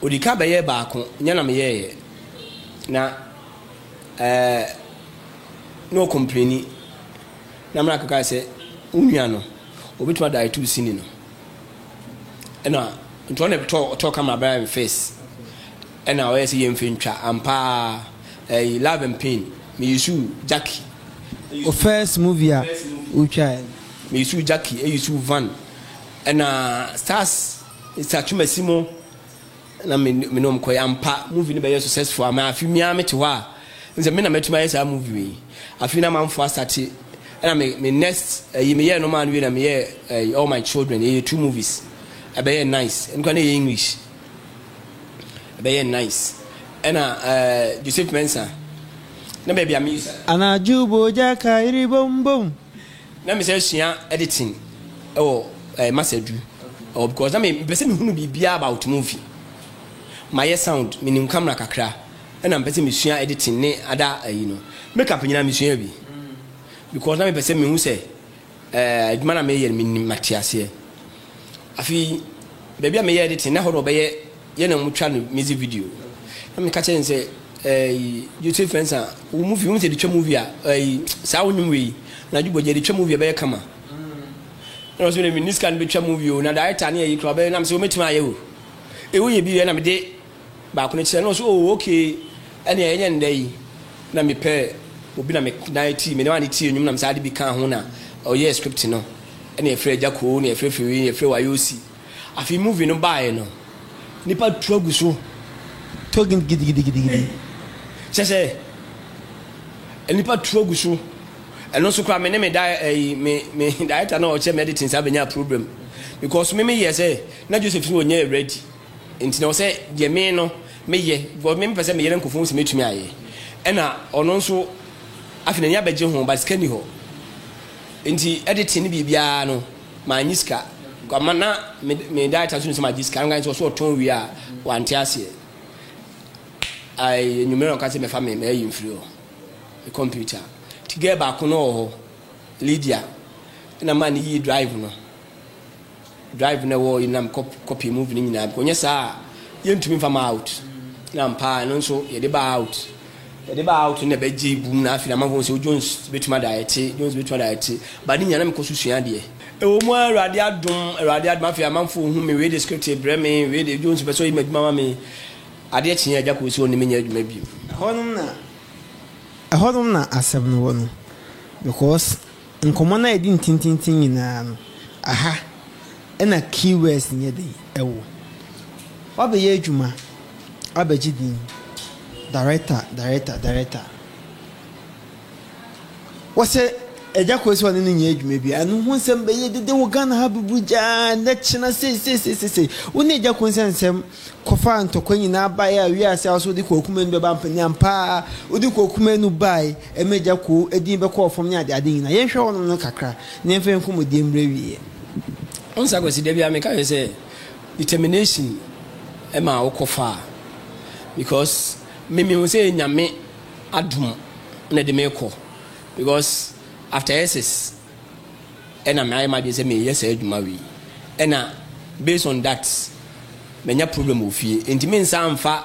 Ɔdi ka bɛyɛɛ baako, nyɛ na meyɛeɛ. Na ɛɛ na ɔcomplaini. Na Miracle kaa sɛ wo nua no ɔbɛtumi adirect wo sini no. Ɛna nti ɔna tɔ ɔtɔ camera bɛyɛ me face ɛna ɔyɛ sɛ yɛmfɛ ntwa ampaa ɛyi love and pain me yusu Jackie. O first movie a wotwae. Me yusu Jackie eyusu van ɛna stars Mr Twumasi mo na me me ne wɔn kɔyɛ ampa movie no bɛyɛ successful ama afi mi ara mete hɔ a nsɛ me na mɛtumi ayɛ saa movie wei afi na amanfo asate ɛna me me next ɛyi me yɛ no maa no wie na me yɛ ɛyi all my children ɛyɛ two movies ɛbɛyɛ nice ɛno kora na ɛyɛ English ɛbɛyɛ nice ɛna ɛɛ Joseph Mensah na baabi a me. Anadwo bogya kairi bom bom. Na me sɛ sua editing ɛwɔ ɛɛ Masadu ɛwɔ because na me mpɛ sɛ me hunu biribiara about movie ma yɛ sound me nim camera kakra ɛna mpɛ sɛ me sua editing ne ada ɛyi no makeup nyinaa me sua bi because na me pɛ sɛ me hu sɛ ɛɛ adwuma na me yɛ no me nim ma te aseɛ afei baabi a me yɛ editing na hɔ na ɔbɛyɛ Yɛ na wɔtwa no music video. Na meka kyerɛ no sɛ ɛyi Joseph Mensah wo movie wo sɛ de twa movie a ɛyi saa wo nnwom wei na adwo bɔgya de twa movie ɛbɛyɛ kama. Na ɔsɛ me ni sika no bɛtwa movie o na director ne ɛyi kora ɔbɛyɛ na mesɛ wɔmɛtumi ayɛ o. Ɛwo yɛ bi yɛ na mede baako no kyerɛ na ɔsɛ oh okay ɛne ɛnyɛ ndɛ yi na mepɛ obi na me na ti me ne wa ne tie nnwom na me saa de bi ka ho na ɔyɛ script no ɛne ɛfrɛ agya koo ne ɛfrɛ firi ne ɛfrɛ wayosi. Afei movie no baeɛ no nipa tu agu so. Tɔ gidigidigidigidi. Kyɛ sɛ nipa tu agu so. Ɛno nso koraa me ne me da ɛyi me me director na ɔkyɛ me editing saa bɛnya problem because me me yɛ sɛ na Joseph so ɔnyɛ ready nti na ɔsɛ deɛ me no meyɛ because me mpɛ sɛ meyɛ na nkurɔfoɔ hu sɛ mɛtumi ayɛ ɛna ɔno nso afei n'ani abɛgye ho but sika ni hɔ nti editing ne biribiara no. Mannye sika. Ama na me me director nso nim sɛ magye sika. Nka sɛ ɔsɛ ɔtɔn wie a wante aseɛ. Ai enyimire na ɔka sɛ mɛfa me m'ayi mfiri hɔ. Me computer. Ti girl baako no wɔ hɔ. Lydia. Ɛna maa ne yii drive no. Drive no ɛwɔ yi nam copy movie no nyinaa. Because nyɛ saa a yɛntumi mfa ma out. Na ampa ɛno nso yɛde ba out. Yɛde ba out no na ɛbɛgye boom na afei na amanfoɔ hu sɛ Jones bɛtumi ada ɛte, Jones bɛtumi ada ɛte. But ne nyinaa na mekɔ so sua adeɛ. Ɛwɔ mu ara Awurade adom, Awurade adom afei amanfoɔ hu me, wei de script brɛ me, wei de Jones pɛ sɛ ɔyi m'adwuma ma me. Adeɛ kyeeɛ Agya Koo sɛ ɔne me nyɛ adwuma bio. Ɛhɔnom na, ɛhɔnom na asɛm no wɔ no because. Nkɔmmɔ no a yɛdi no tententen nyinaa no, aha na key words no yɛ dɛn? Ɛwɔ. Woabɛyɛ adwuma, woabɛgye din, director, director, director. Wɔsɛ Agya Koo sɛ ɔne no nyɛ adwuma bi a, ɛno ho nsɛm bɛyɛ dede wɔ Ghana ha buburugyaa, nnɛ kyena sei sei sei sei sei. Wo ne Agya Koo nsɛnsɛm kɔfaa ntɔkwa nyinaa baeɛ a wiase a wo sɛ wode Kwaku Manu bɛba ampa ni ampa ara wode Kwaku Manu baeɛ ɛma Agya Koo din bɛkɔɔ fam ne adeade nyinaa. Yɛnhwɛ hɔnom no kakra na yɛmfa yɛn nkɔmmɔdie mmrɛ awieɛ. Wohu sɛ Akwasi, da biara meka kyerɛ sɛ determination ma wokɔ far because me mehu sɛ Nyame adom na ɛde me kɔ because after SS ɛna mayɛ m'adwene sɛ meyɛ saa adwuma wei ɛna based on that manya problem wɔ fie nti me nsa mfa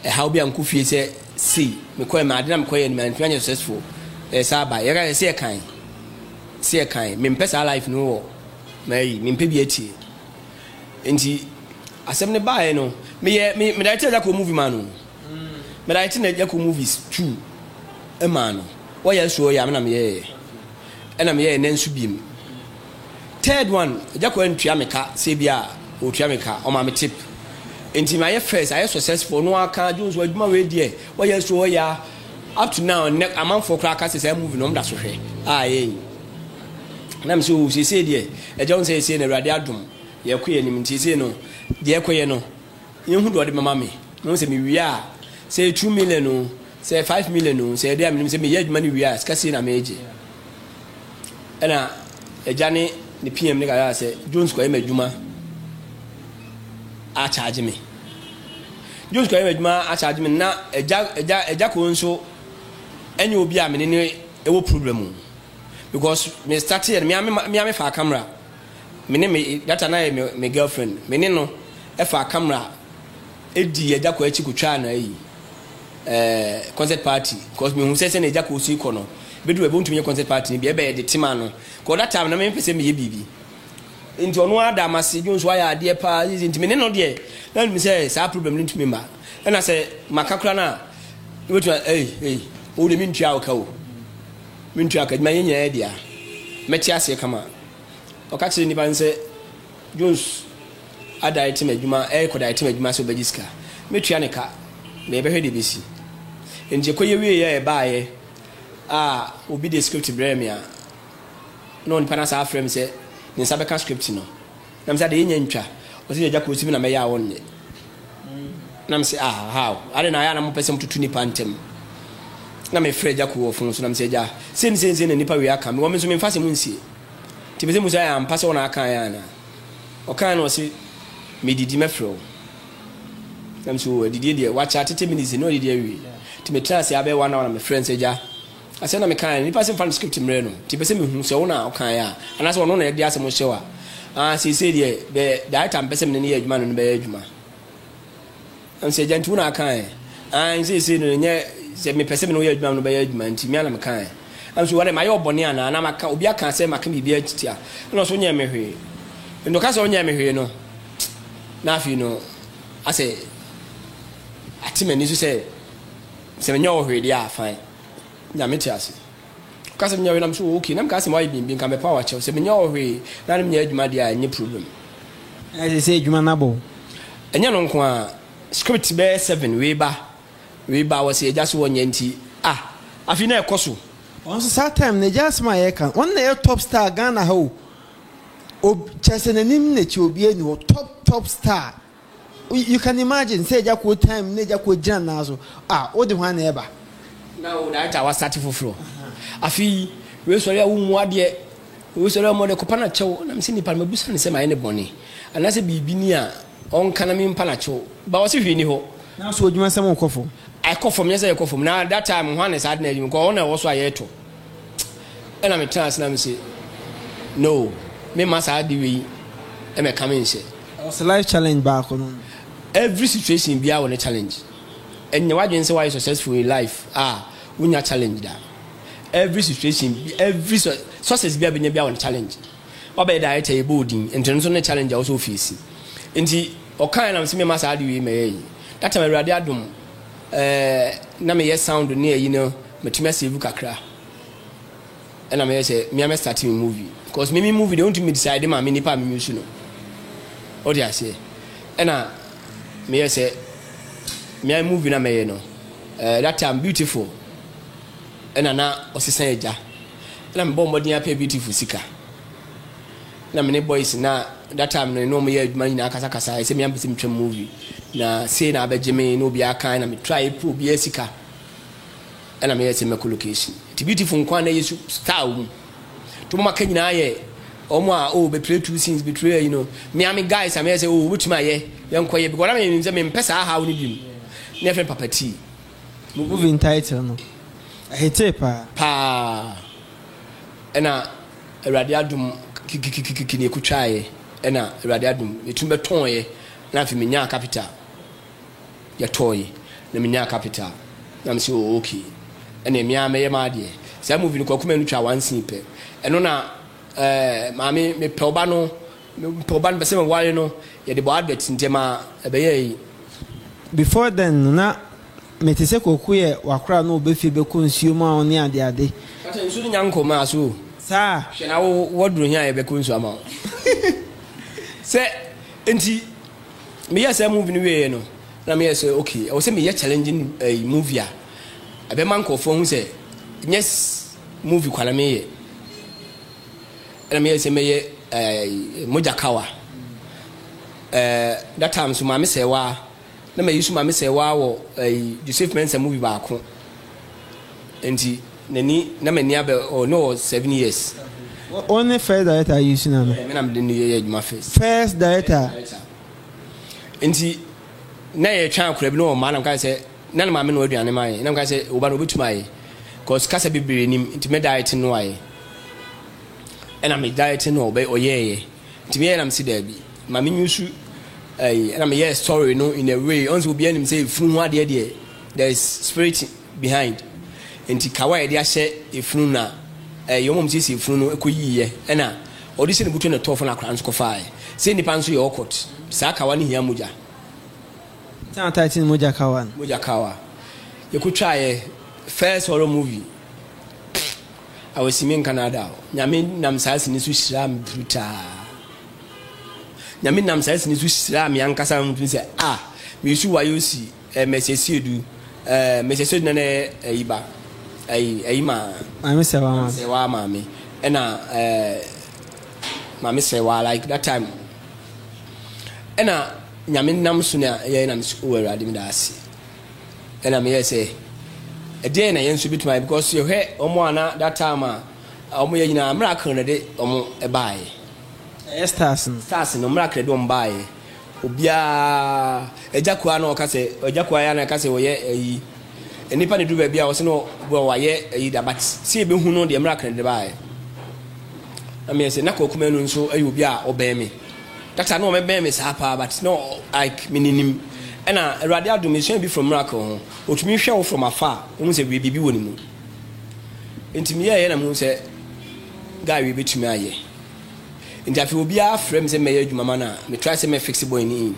ɛhaw bi ankɔ fie sɛ sei mekɔɛ ma ade na mekɔyɛ no mantumi anyɛ successful ɛyɛ saa ba yɛka sɛ yɛkan sɛ yɛkan mempɛ saa life no wɔ mayi mempɛ bi atie nti asɛm no baeɛ no meyɛ me mede ayɛ agya kɔ movie ma no Mede ayɛ na yɛkɔ movies two maa no. Wɔyɛ so yɛ a me na meyɛɛ. Ɛna meyɛɛ nɛ nso biem. Third one, agya kɔ antua me ka sɛ bi a ɔtua me ka, ɔma me tip. Nti mayɛ first, ayɛ successful, ɔno aka Jones wɔ adwuma wei deɛ, wɔyɛ so yɛ a up to now nnɛ amanfoɔ koraa ka sɛ saa movie no ɔmo da so hwɛ a ɛyɛ yi. Na me sɛ o seesei deɛ, agya wo sɛ seesei no Awurade adom yɛkɔ yɛ anim nti seesei no deɛ ɛkɔyɛ no Menhu deɛ ɔde bɛma me. Mehu sɛ mewie a, sɛ ɛyɛ 2 million o, sɛ ɛyɛ 5 million o, sɛ ɛyɛ deɛ a menim sɛ meyɛ adwuma no wie a, sika sei na megye. Ɛna agya ne ne PM ne kasa sɛ Jones kɔyɛ m'adwuma akyagye me. Jones kɔyɛ m'adwuma akyagye me na agya agya agya koo nso ɛnyɛ obi a mene ne ɛwɔ problem o. Because me start yɛ no, me me fa camera. Me ne me that time na yɛ me me girlfriend me ne no ɛfa camera edi agya kɔ akyi kotwaa na ayi concert party because me hu sɛ sɛ na agya kɔ osi kɔ no bedu baabi ontumi yɛ concert party ni bi ɛbɛyɛ de tema no kɔ that time na me mpɛ sɛ meyɛ biribi nti ɔno ada amase Jones wayɛ adeɛ paa nti me ne no deɛ na nim sɛ saa problem no ntumi mma ɛna sɛ maka kora no a wobɛtumi ei ei wo de mentua wo ka o mentua ka adwuma yɛ nyinaa deɛ mɛte aseɛ kama. Ɔka kyerɛɛ nnipa no sɛ, Jones adaete m'adwuma, ɛrekɔ daete m'adwuma sɛ ɔbɛgye sika. Mɛtua ne ka, na yɛbɛhwɛ deɛ ɛbɛsi. Enti ɛkɔyɛ wieeɛ a ɛbaeɛ a obi de script brɛɛ me a, na onipa no asan afrɛ me sɛ ne nsa bɛka script no. Na mesɛ adeɛ yɛnya ntwa. Ɔsɛ agya kɔsi me na mɛyɛ a ɔnyɛ. Na mesɛ ah how? Ade na ayɛ a na mopɛ sɛ mototo nipa ntɛm. Na mefrɛ agya ko wɔ fon so na mesɛ agya sei ne sei ne sei na nipa wei aka me wɔ me nso memfa asɛm nsie. Nti mese Musa ɛyɛ ampa sɛ wo na akaeɛ anaa? Ɔkaeɛ na ɔse medidi mɛfrɛ wo. Na mese oo adidie deɛ wakyɛ atete minutes na ɔdidi awie. Nti metena ase abɛyɛ one hour na mefrɛ no sɛ agya asɛm na mekaeɛ no nipa se mfa no script mmerɛ no nti pɛ sɛ mehu sɛ wo na wokaeɛ a anaasɛ ɔno na ɛde asɛm hyɛ wo a. Ah seesei deɛ the director mpɛ sɛ mene no yɛ adwuma no no bɛyɛ adwuma. Ɛm sɛ agya nti wo na aka ɛ? Aane seesei no ɛnyɛ sɛ mepɛ sɛ me ne wo yɛ adwuma no bɛyɛ adwuma nti me ara na meka ɛ. Ɛm sɛ wɔdɛ mayɛ wo bɔne anaa? Anaa maka obi aka sɛ maka biribi atia? Ɛna ɔsɛ wonyɛɛ me hwee. Nti ɔka sɛ ɔnyɛɛ me hwee no na afei no asɛ ate m'ani so sɛ sɛ menyɛ wo hwee deɛ a fine. Nyame te ase. Ɔka sɛ menyɛ hwee na me so okay na meka sɛ wayɛ biribi nka mɛpa wakyɛw sɛ menyɛ wo hwee na ne menyɛ adwuma deɛ a ɛnyɛ problem. Na ɛsɛ sɛ adwuma no abɔ wo. Ɛnyɛ no nko ara, script bɛyɛ seven wei ba, wei ba, wɔse agya so wɔnyɛ nti ah, afei na ɛkɔ so. Ɔno nso saa time no agya asɛm a yɛka no, ɔno na ɛyɛ top star Ghana ha o, ob, kyerɛ sɛ n'anim ne n'akyi obiara nni hɔ, top top star. You can imagine sɛ agya koo time na agya koo gyina nan so ah, wode hwan na ɛba? Na wo director a wasate foforɔ, afei wei sɔre a wommu adeɛ. Wosɔre a wɔde kɔpa no akyɛw na mese nipa no mabisa no sɛ mayɛ no bɔne anaasɛ biribi ni a ɔnka na mempa no akyɛw ba ɔse hwee ni hɔ. Nanso adwuma sɛm rekɔ fam. Ɛkɔ fam nyɛ sɛ ɛkɔ fam na that time hwan na saa ade no adwuma kɔ ɔno na ɛwɔ so a yɛreto ɛna metena ase na mese no memma saa ade wei ɛmɛka me nhyɛ. Ɔse life challenge baako no. Every situation biara wɔ ne challenge ɛnyɛ w'adwene sɛ woayɛ successful in life a wonya challenge da. Every situation every success bi a bɛnya bi a wɔn challenge wabɛyɛ director yɛ bɔ odin nti no nso ne challenge a wɔsɔ ofeesi nti ɔkan na sɛ mema saa ade wei mɛyɛ yi that time Awurade adom na meyɛ sound ne ayi no matumi asave kakra. Ɛna meyɛ sɛ me a mɛ start me movie cause me me movie deɛ wontumi decide ma me nipa a me use no. Wote aseɛ? Ɛna meyɛ sɛ me a movie na mɛyɛ no eh, that time Beautiful ɛna na ɔsesa agya. Ɛna mebɔ mmɔden apɛ Beautiful sika. Na me ne boys na that time no ne wɔn yɛ adwuma nyinaa kasakasa ɛsɛ me ampɛ sɛ metwa movie na sei na abɛgye me na obiara kan na me try pɛ obiara sika. Ɛna meyɛɛ sɛ mɛkɔ location. Nti Beautiful nko ara na ɛyɛ su star wɔ mu. Nti wɔn aka nyinaa yɛ wɔn a oh bɛpire two scenes bɛpire ayi no. Me ara me guys a meyɛ sɛ oh wobɛtumi ayɛ yɛnkɔyɛ because na menim sɛ mempɛ saa haw no biom. Na yɛfrɛ no Papa T. Mo movie title no ɛhetee paa. Paa. Ɛna Awurade adom kikikikiki na yɛkɔtwaeɛ. Ɛna Awurade adom yɛtumi bɛtɔɔeɛ na afei menyaa capital. Yɛtɔɔe na menyaa capital na mese oh ok ɛneɛ me ara mɛyɛ m'adeɛ. Saa movie no Kwaku Manu twaa one scene pɛ. Ɛno na eh, maame mepɛ wo ba no, mepɛ wo ba no, mepɛ sɛ meware no, yɛde bɔ advert nti ɛma ɛbɛyɛɛ yi. Before then no na mete sɛ Kwaku yɛ w'akora na ɔba fie bɛkɔ nsuo mu a wo ne ade ade. Ka kyerɛ nsuo no nya nkɔ maa so o. Saa. Hwɛ na wo wɔduru he a yɛbɛkɔ nsuo ama wo. Sɛ nti. Meyɛɛ saa movie no wieeɛ no, na meyɛɛ sɛ okay, ɛwɔ sɛ meyɛ challenging eh, movie a ɛbɛma nkurɔfoɔ ahu sɛ nyɛ movie kwa na meyɛ. Ɛna meyɛɛ sɛ mɛyɛ eh, Mogya Kawa. Eh, that time so Maame Sɛwa, na mayi so Maame Sɛwa wɔ eh, Joseph Mensah movie baako. Nti n'ani na m'ani abɛ ɔ ne wɔ 7 years. Wo ne first director yi suna no? Me na mede no yɛ adwuma first. First director. Nti na yɛtwa akora bi na ɔma na mka sɛ na ne maame no aduane ma yɛ na mka sɛ ɔba no ɔbɛtumi ayɛ cause kasa bebree nim nti mɛ diet no ayɛ ɛna me diet no ɔbɛ ɔyɛɛyɛ nti meyɛ na mesi daabi ma me nyusu ɛyi ɛna meyɛ story no in a way ɔn sɛ obiara nim sɛ efunu ho adeɛ deɛ there is spirit behind nti kawa a yɛde ahyɛ efunu na ɛyɛ wɔn a wɔsiesie efunu no ɛkɔ yiiɛ ɛna ɔde hyɛ ne butu na ɛtɔɔ fam na akwadaa nso kɔfaeɛ sɛ nipa nso yɛ awkward saa kawa no hia mogya. Sɛ na title no mogya kawa no. Mogya kawa yɛkɔtwaeɛ first horror movie awɔsi me nka no ada o. Nyame nam saa sini so hyiraa me brutaa. Nyame nam saa sini so hyiraa me ankasa mfiri sɛ ah mesu wayɛ osi eh, Mercy Asiedu eh, Mercy Asiedu na na ɛyɛ ayi ba ayi ayi ma Maame sɛ wa maame. Sɛ wa maame ɛna eh, maame sɛ wa like that time ɛna Nyame nam so na yɛyɛ na mesɛ o Awurade meda ase ɛna meyɛ sɛ ɛdeɛn na yɛn nso bɛtumi ayɛ because yɛhwɛ wɔn a na that time a wɔn yɛ nyinaa miracle na de wɔn baeɛ. Ɛyɛ stars no. Stars no miracle de wɔn baeɛ. Obiara agya kua na ɔka sɛ agya kua ya na ɛka sɛ ɔyɛ ayi nnipa na duru baabi a ɔsɛ no wayɛ ayi da but sɛ yɛbɛhu no deɛ miracle de baeɛ. Na meyɛ sɛ na Kwaku Manu nso yɛ obi a ɔbɛn me. Data na ɔbɛbɛn me saa paa but na like menenim. Ɛna Awurade adom mesua bi from miracle ho. Ɔtumi hwɛ wo from afar wohu sɛ wie biribi wɔ ne mu. Nti meyɛɛyɛ na mehu sɛ guy wei bɛtumi ayɛ. Nti afei obiara frɛ me sɛ mɛyɛ adwuma ma no a me try sɛ mɛ fix boy no in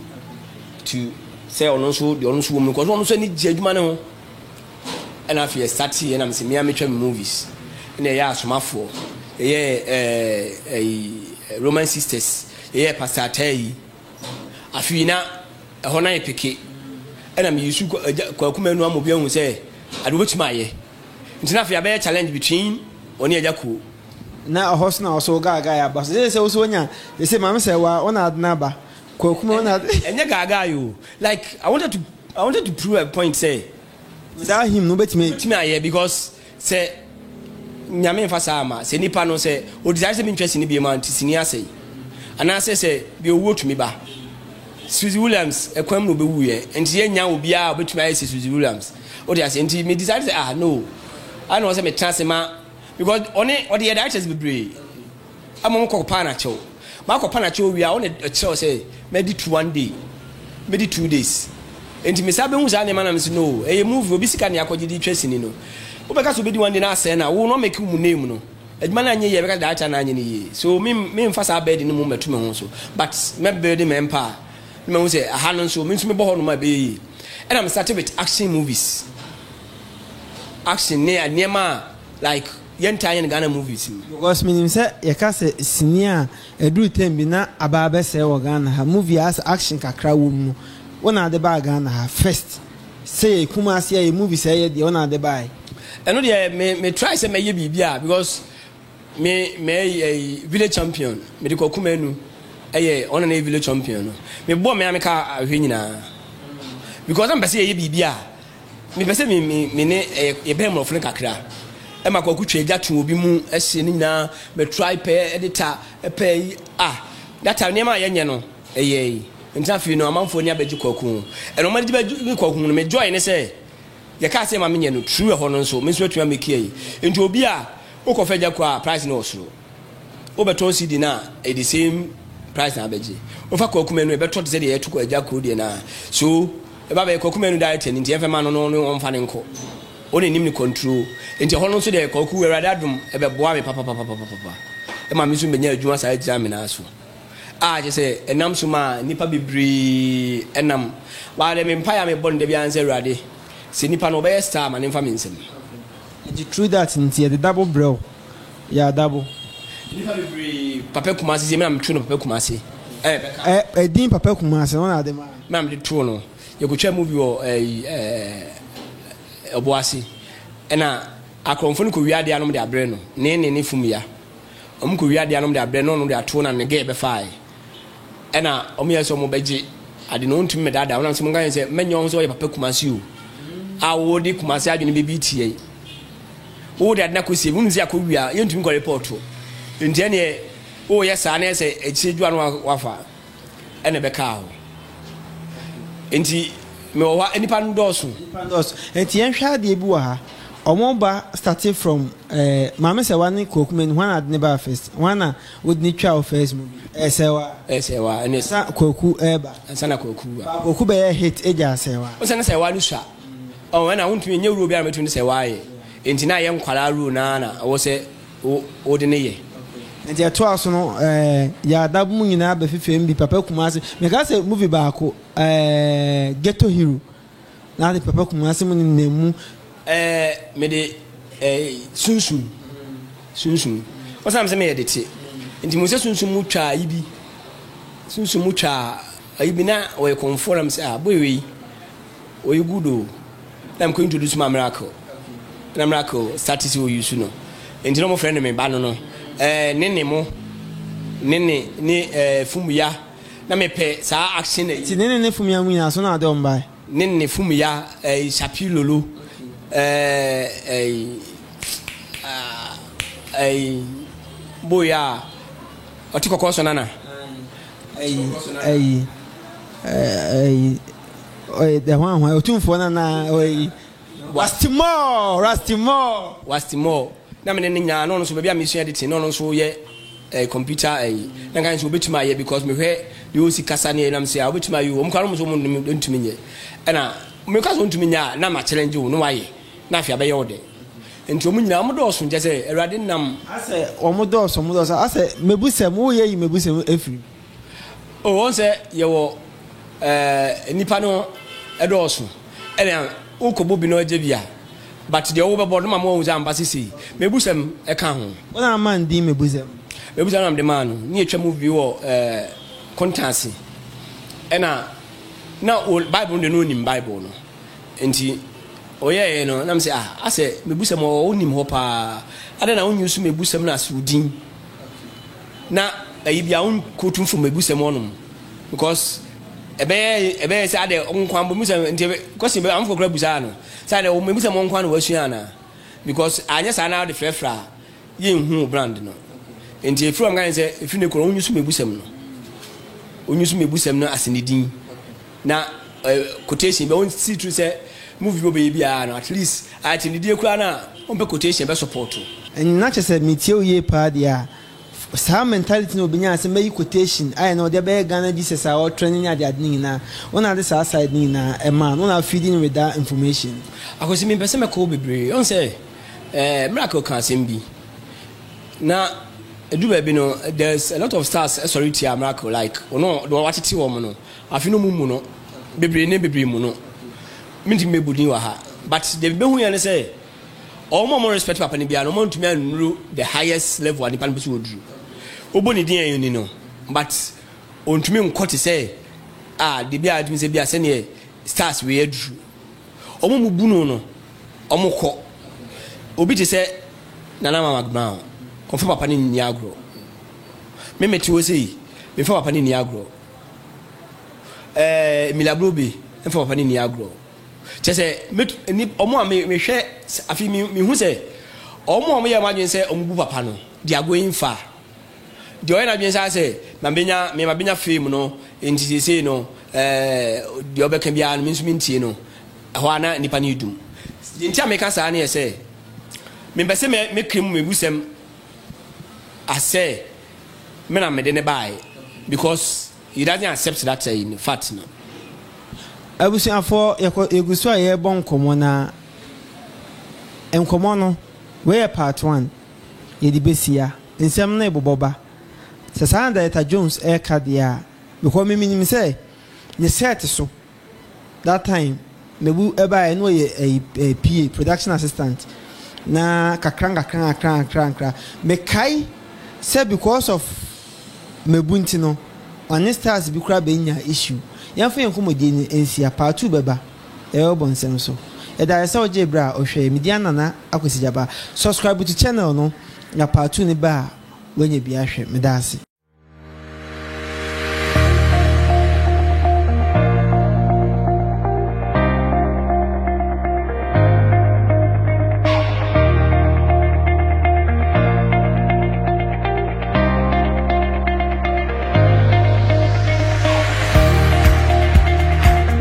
to sɛ ɔno nso deɛ ɔno nso wɔ mu no cause ɔno nso ani gye adwuma no ho. Ɛna afei yɛ start yɛ na mesɛ mea metwa me movies ɛna ɛyɛ asomafoɔ yɛyɛ ɛɛ ɛyi Roman Sisters yɛyɛ Pastor Ataa afei na ɛhɔ na yɛ peke ɛna me yusu Kwaku Manu ama obi ahu sɛ ade wobɛtumi ayɛ nti na afei abɛyɛ challenge between ɔne Agya Koo. Na ɛhɔ so na ɔso gaagaa aba so sɛ sɛ wosɛ wonya sɛ maame sɛ wa wona ade no aba Kwaku ma wona ɛnyɛ gaagaa yo like I wanted to prove a point sɛ without him no wobɛtumi wobɛtumi ayɛ because sɛ Nyame mfa saa ama sɛ nipa no sɛ ɔdesire sɛ mentwa sini bio ma nti sini asɛe anaasɛ sɛ deɛ owuo tumi ba Suzy Williams ɛkwan mu na ɔbɛwuiɛ nti yɛnya obiara a ɔbɛtumi ayɛ sɛ Suzy Williams wode ase nti me decide sɛ ah no ana wɔ sɛ metena ase ma because ɔne ɔde yɛ directors bebree ama mo kɔ pa na kyɛw makɔ pa na kyɛw wie a ɔne ɛkyerɛw sɛ mɛdi two one day mɛdi 2 days nti mesa bɛhu saa nneɛma na mesi no ɛyɛ movie obi sika ne akɔgye de twa sini no wobɛka sɛ obɛdi one day na asɛe na wo no make mu name no adwuma no anyɛ yie bɛka director no anyɛ no yie so me memfa saa bɛɛdi no mu mɛto me ho so but mɛbuild me empire na mahu sɛ aha no nso me nso mebɔ hɔ nom a ɛbɛyɛ yie. Ɛna me start with action movies, action ne nneɛma a like. yɛntaa nyɛ no Ghana movies mu. Because menim sɛ yɛka sɛ sini a ɛduru time bi na aba abɛsɛe wɔ Ghana ha, movie a asɛ action kakra wɔ mu no, wo na ade baa Ghana ha first. Sɛ yɛ Kumasi a yɛ movies a ɛyɛ deɛ wo na ade baeɛ. Ɛno deɛ me me try sɛ mɛyɛ biribi a because me mɛ ɛyi village champion mede kɔ Kumanu ɛyɛ ɔno na ɛyɛ village champion no mebɔ me a meka ahwɛ nyinaa because na mepɛ sɛ yɛyɛ biribi a Mepɛ sɛ me me me ne ɛyɛ yɛbɛn mmorɔfo no kakra. Ɛma Kwaku twa agya to obi mu ɛhye ne nyinaa mɛ try pɛ editor pɛ yi ah that time nneɛma a yɛnyɛ no ɛyɛ yi nti afei no amanfoɔ ani abɛgye Kwaku ho ɛna wɔn ani bɛgye Kwaku ho no me joy ne sɛ yɛkaa sɛ ma menyɛ no true ɛhɔ no nso me nso atumi ameki ayi nti obi a wokɔfa agya kɔ a price no wɔ soro. Wobɛtɔn CD no a, ɛyɛ the same price na abɛgye. Wofa Kwaku Manu ɛbɛtɔ te sɛ deɛ yɛto Agya Koo deɛ no ara. So ɛba bɛyɛ Kwaku Manu director no nti yɛmfa ma no na ɔno ɔmfa no nkɔ. Ɔna nim ne control. Nti ɛhɔ no nso deɛ Kwaku Awurade adom ɛbɛboa me papapapapapa. Ɛma me nso menya adwuma saa gyina me nan so. A kyerɛ sɛ ɛnam so maa nnipa bebree ɛnam. But deɛ me mpaeɛ a mebɔ no da biara ne sɛ Awurade sɛ nipa no ɔbɛyɛ star a ma no mfa me nsam. Nti through that nti yɛde double brɛ wo. Yɛ adabo. Nnipa bebree Papa Kumase sɛ me na metoo no Papa Kumase. Ɛ bɛka. Ɛ ɛdin Papa Kumase no na ade maa no. Me na mede too no. Yɛkɔtwaa movie wɔ ɛyi ɛɛ Ɔboase. Ɛna akorɔmfo no kɔwia adeɛ a na wɔde abrɛ no. Ne ne ne Fumia. Wɔn kɔwia adeɛ a na wɔde abrɛ no na ɔno de ato na ne gɛɛ bɛfaae. Ɛna wɔn yɛ sɛ wɔn bɛgye ade no wɔntumi mmɛdaadaa wɔn nam sɛ monka yɛn sɛ mɛnyɛ wɔn sɛ ɔyɛ Papa Kumase o. A wɔde Kumase adwene bɛbi tia yi. Wo de ade no akɔsie wonim sɛ akɔwie a yɛntumi nkɔ report nti ɛneɛ woyɛ saa na ɛsɛ akyire dwa no wafa ɛna ɛbɛkaa hɔ nti mewɔ hɔ a nnipa no dɔɔso. Nnipa no dɔɔso nti yɛnhwɛ adeɛ bi wɔ ha ɔmo ba starting from eh, maame sɛ wa ne Kwaku Manu hwan na ade ne baa first hwan na wode ne twaa wo first movie ɛɛ Sɛwa ɛɛ Sɛwa ɛne ansa Kwaku ɛɛba ansa na Kwaku ba Kwaku bɛyɛ hit egya Sɛwa ɔsɛ ne Sɛwa no sua Ɔn ɛna wontumi nyɛ role biara na mɛtumi de sɛ wayɛ nti na ayɛ nkwadaa role no ara na ɛwɔ sɛ wo wode no yɛ. Nti ɛtoa so no ɛɛ yɛada mu nyinaa bɛfefɛ mu bi papa Kumasi meka sɛ movie baako ɛɛ ghetto hero na ade papa Kumasi mu nenam mu. Ɛɛ mede ɛɛ sunsum sunsum ɔsan sɛ meyɛ de te nti mo sɛ sunsum mu twaa yi bi sunsum mu twaa ayi bi na ɔyɛ kɔnfoɔ na mo sɛ ah boy wei. Ɔyɛ good o na mekɔ introduce ma miracle na miracle start sɛ ɔyi no nti na ɔmofrɛ no me ba no no ɛɛ ne ne mo ne ne ne ɛɛ fumuya na mepɛ saa action na Nti ne ne ne fumuya mu nyinaa so na ade ɔmo bae. Ne ne fumuya ɛɛ shapi lolo ɛɛ ɛɛ ɛɛ boy a ɔte kɔkɔɔ so nana. Ɛyi ɛyi ɛyi. Ɔyɛ dɛ hwan hwan otumfoɔ no anaa ɔyɛ Rastimore Rastimore. Rastimore na mene ne nyinaa na ɔno nso baabi a mesua editing na ɔno nso yɛ eh, computer eh, na nka nso obetumi ayɛ because mehwɛ deɛ ɔsi kasa ne ɛnam sɛ a obetumi ayɛ wɔn kora wɔn nso wɔn ntumi nyɛ ɛna meka sɛ ɔntumi nyɛ a na ma challenge wo na wayɛ na afei abɛyɛ wo dɛ nti wɔn nyinaa wɔn dɔɔso nkyɛ sɛ awurade nam. Asɛ wɔn dɔɔso wɔn dɔɔso asɛ mebusɛm woyɛ yi mebusɛm efiri. O wɔn sɛ yɛwɔ ɛɛ nnipa no ɛdɔɔso ɛna wokɔbɔ bi na ɔgye bi a but deɛ wobɛbɔ no ma mo ahu sɛ ampa sesei mebusɛm ɛka ho. Wɔn a ama ndin mebusɛm. Mebusɛm na mede maa no ne yɛtwa movie wɔ ɛɛ Kontanse ɛna na wɔ bible no deɛ na ɔnim bible no nti ɔyɛɛ no na mesɛ ah asɛ mebusɛm ɔwɔ wonim hɔ paa adɛn na wonyi so mebusɛm no ase wo din na ayi bia wo quote from mebusɛm hɔnom because ɛbɛyɛ ɛbɛyɛ sɛ adɛ nkwa mbɔ mebusɛm nti question bɛ amfo kora busaa no sɛ adɛ mebusɛm nkwa na wasua ana because anyɛ saa na ɔde frɛfrɛ a yɛnhu brand no nti efiri wɔn kan sɛ efiri ne koro onyi so mebusɛm no onyi so mebusɛm no ase ne din na eh, quotation bɛ wɔn si turu sɛ movie bi ɔbɛyɛ biara no at least ayɛ ne die koraa na wɔn pɛ quotation bɛ support. Na kyerɛ sɛ metie wo yie paa deɛ a, saa mentality no a obi nyaa sɛ mɛyi quotation ayɛ na ɔde abɛyɛ Ghana Jesus a ɔretrɛne ne adeade no nyinaa, wo na ade saa side no nyinaa ɛmaa no, wo na feeding no with that information. Akwasi mempɛ sɛ mɛkɔ hɔ bebree, ɔhu sɛ eh, Miracle ka asɛm bi na ɛduru baabi no there's a lot of stars ɛsɔre tia Miracle like ɔno deɛ watete wɔn no afe no mu mu no bebree ne bebree mu no mentumi mɛbu din wɔ ha but deɛ mebɛhu yɛ ne sɛ. Wɔn a wɔn respect papa no biara no, wɔn ntumi annuru the highest level a nipa no pɛ sɛ wɔduru. Wobɔ ne din a ɛni no, but ɔntumi nkɔ te sɛ a de bi a tumi sɛ bi a sɛdeɛ stars wei aduru. Wɔn mu bu no no, wɔn kɔ. Obi te sɛ Nana Mama Brown, ɔmfa papa no nni agorɔ. Me mete hɔ sei, memfa papa no nni agorɔ. Ɛɛ Mila Brobe mfa papa no nni agorɔ. Kyerɛ sɛ me ni wɔn a me mehwɛ afei me mehu sɛ wɔn a wɔyɛ wɔn adwene sɛ wɔn bu papa no they are going far. Deɛ ɔyɛ n'adwene saa sɛ mabenya me mabenya fame no nti seesei no ɛɛ deɛ ɔbɛka biara no me nso mentie no ɛhɔ a na nipa no redum. Deɛ nti a meka saa no yɛ sɛ mempɛ sɛ mɛ mekiri mu mebusɛm asɛ me na mede ne baeɛ because He doesn't accept that uh, fact no. Abusuafoɔ yɛkɔ yɛgu so a yɛrebɔ nkɔmmɔ na nkɔmmɔ no wei yɛ part one yɛde bɛsia nsɛm no rebobɔ ba sɛ saa na Director Jones ɛreka deɛ a because me menim sɛ ne set so That time mebu ɛbaeɛ na ɔyɛ ɛyi ɛɛ PA production assistant na kakra nkakra nkakra nkakra nkakra mekae sɛ because of mebu nti no ɔne stars bi koraa bɛnya issue yɛmfa yɛn nkɔmmɔdie no nsia part 2 bɛba yɛbɛbɔ nsɛm so yɛda ase sɛ wogyee berɛ a wohwɛɛ me din Nana Akwasi Gyaba subscribe to channel no na part 2 no ba a woanya bi ahwɛ meda ase.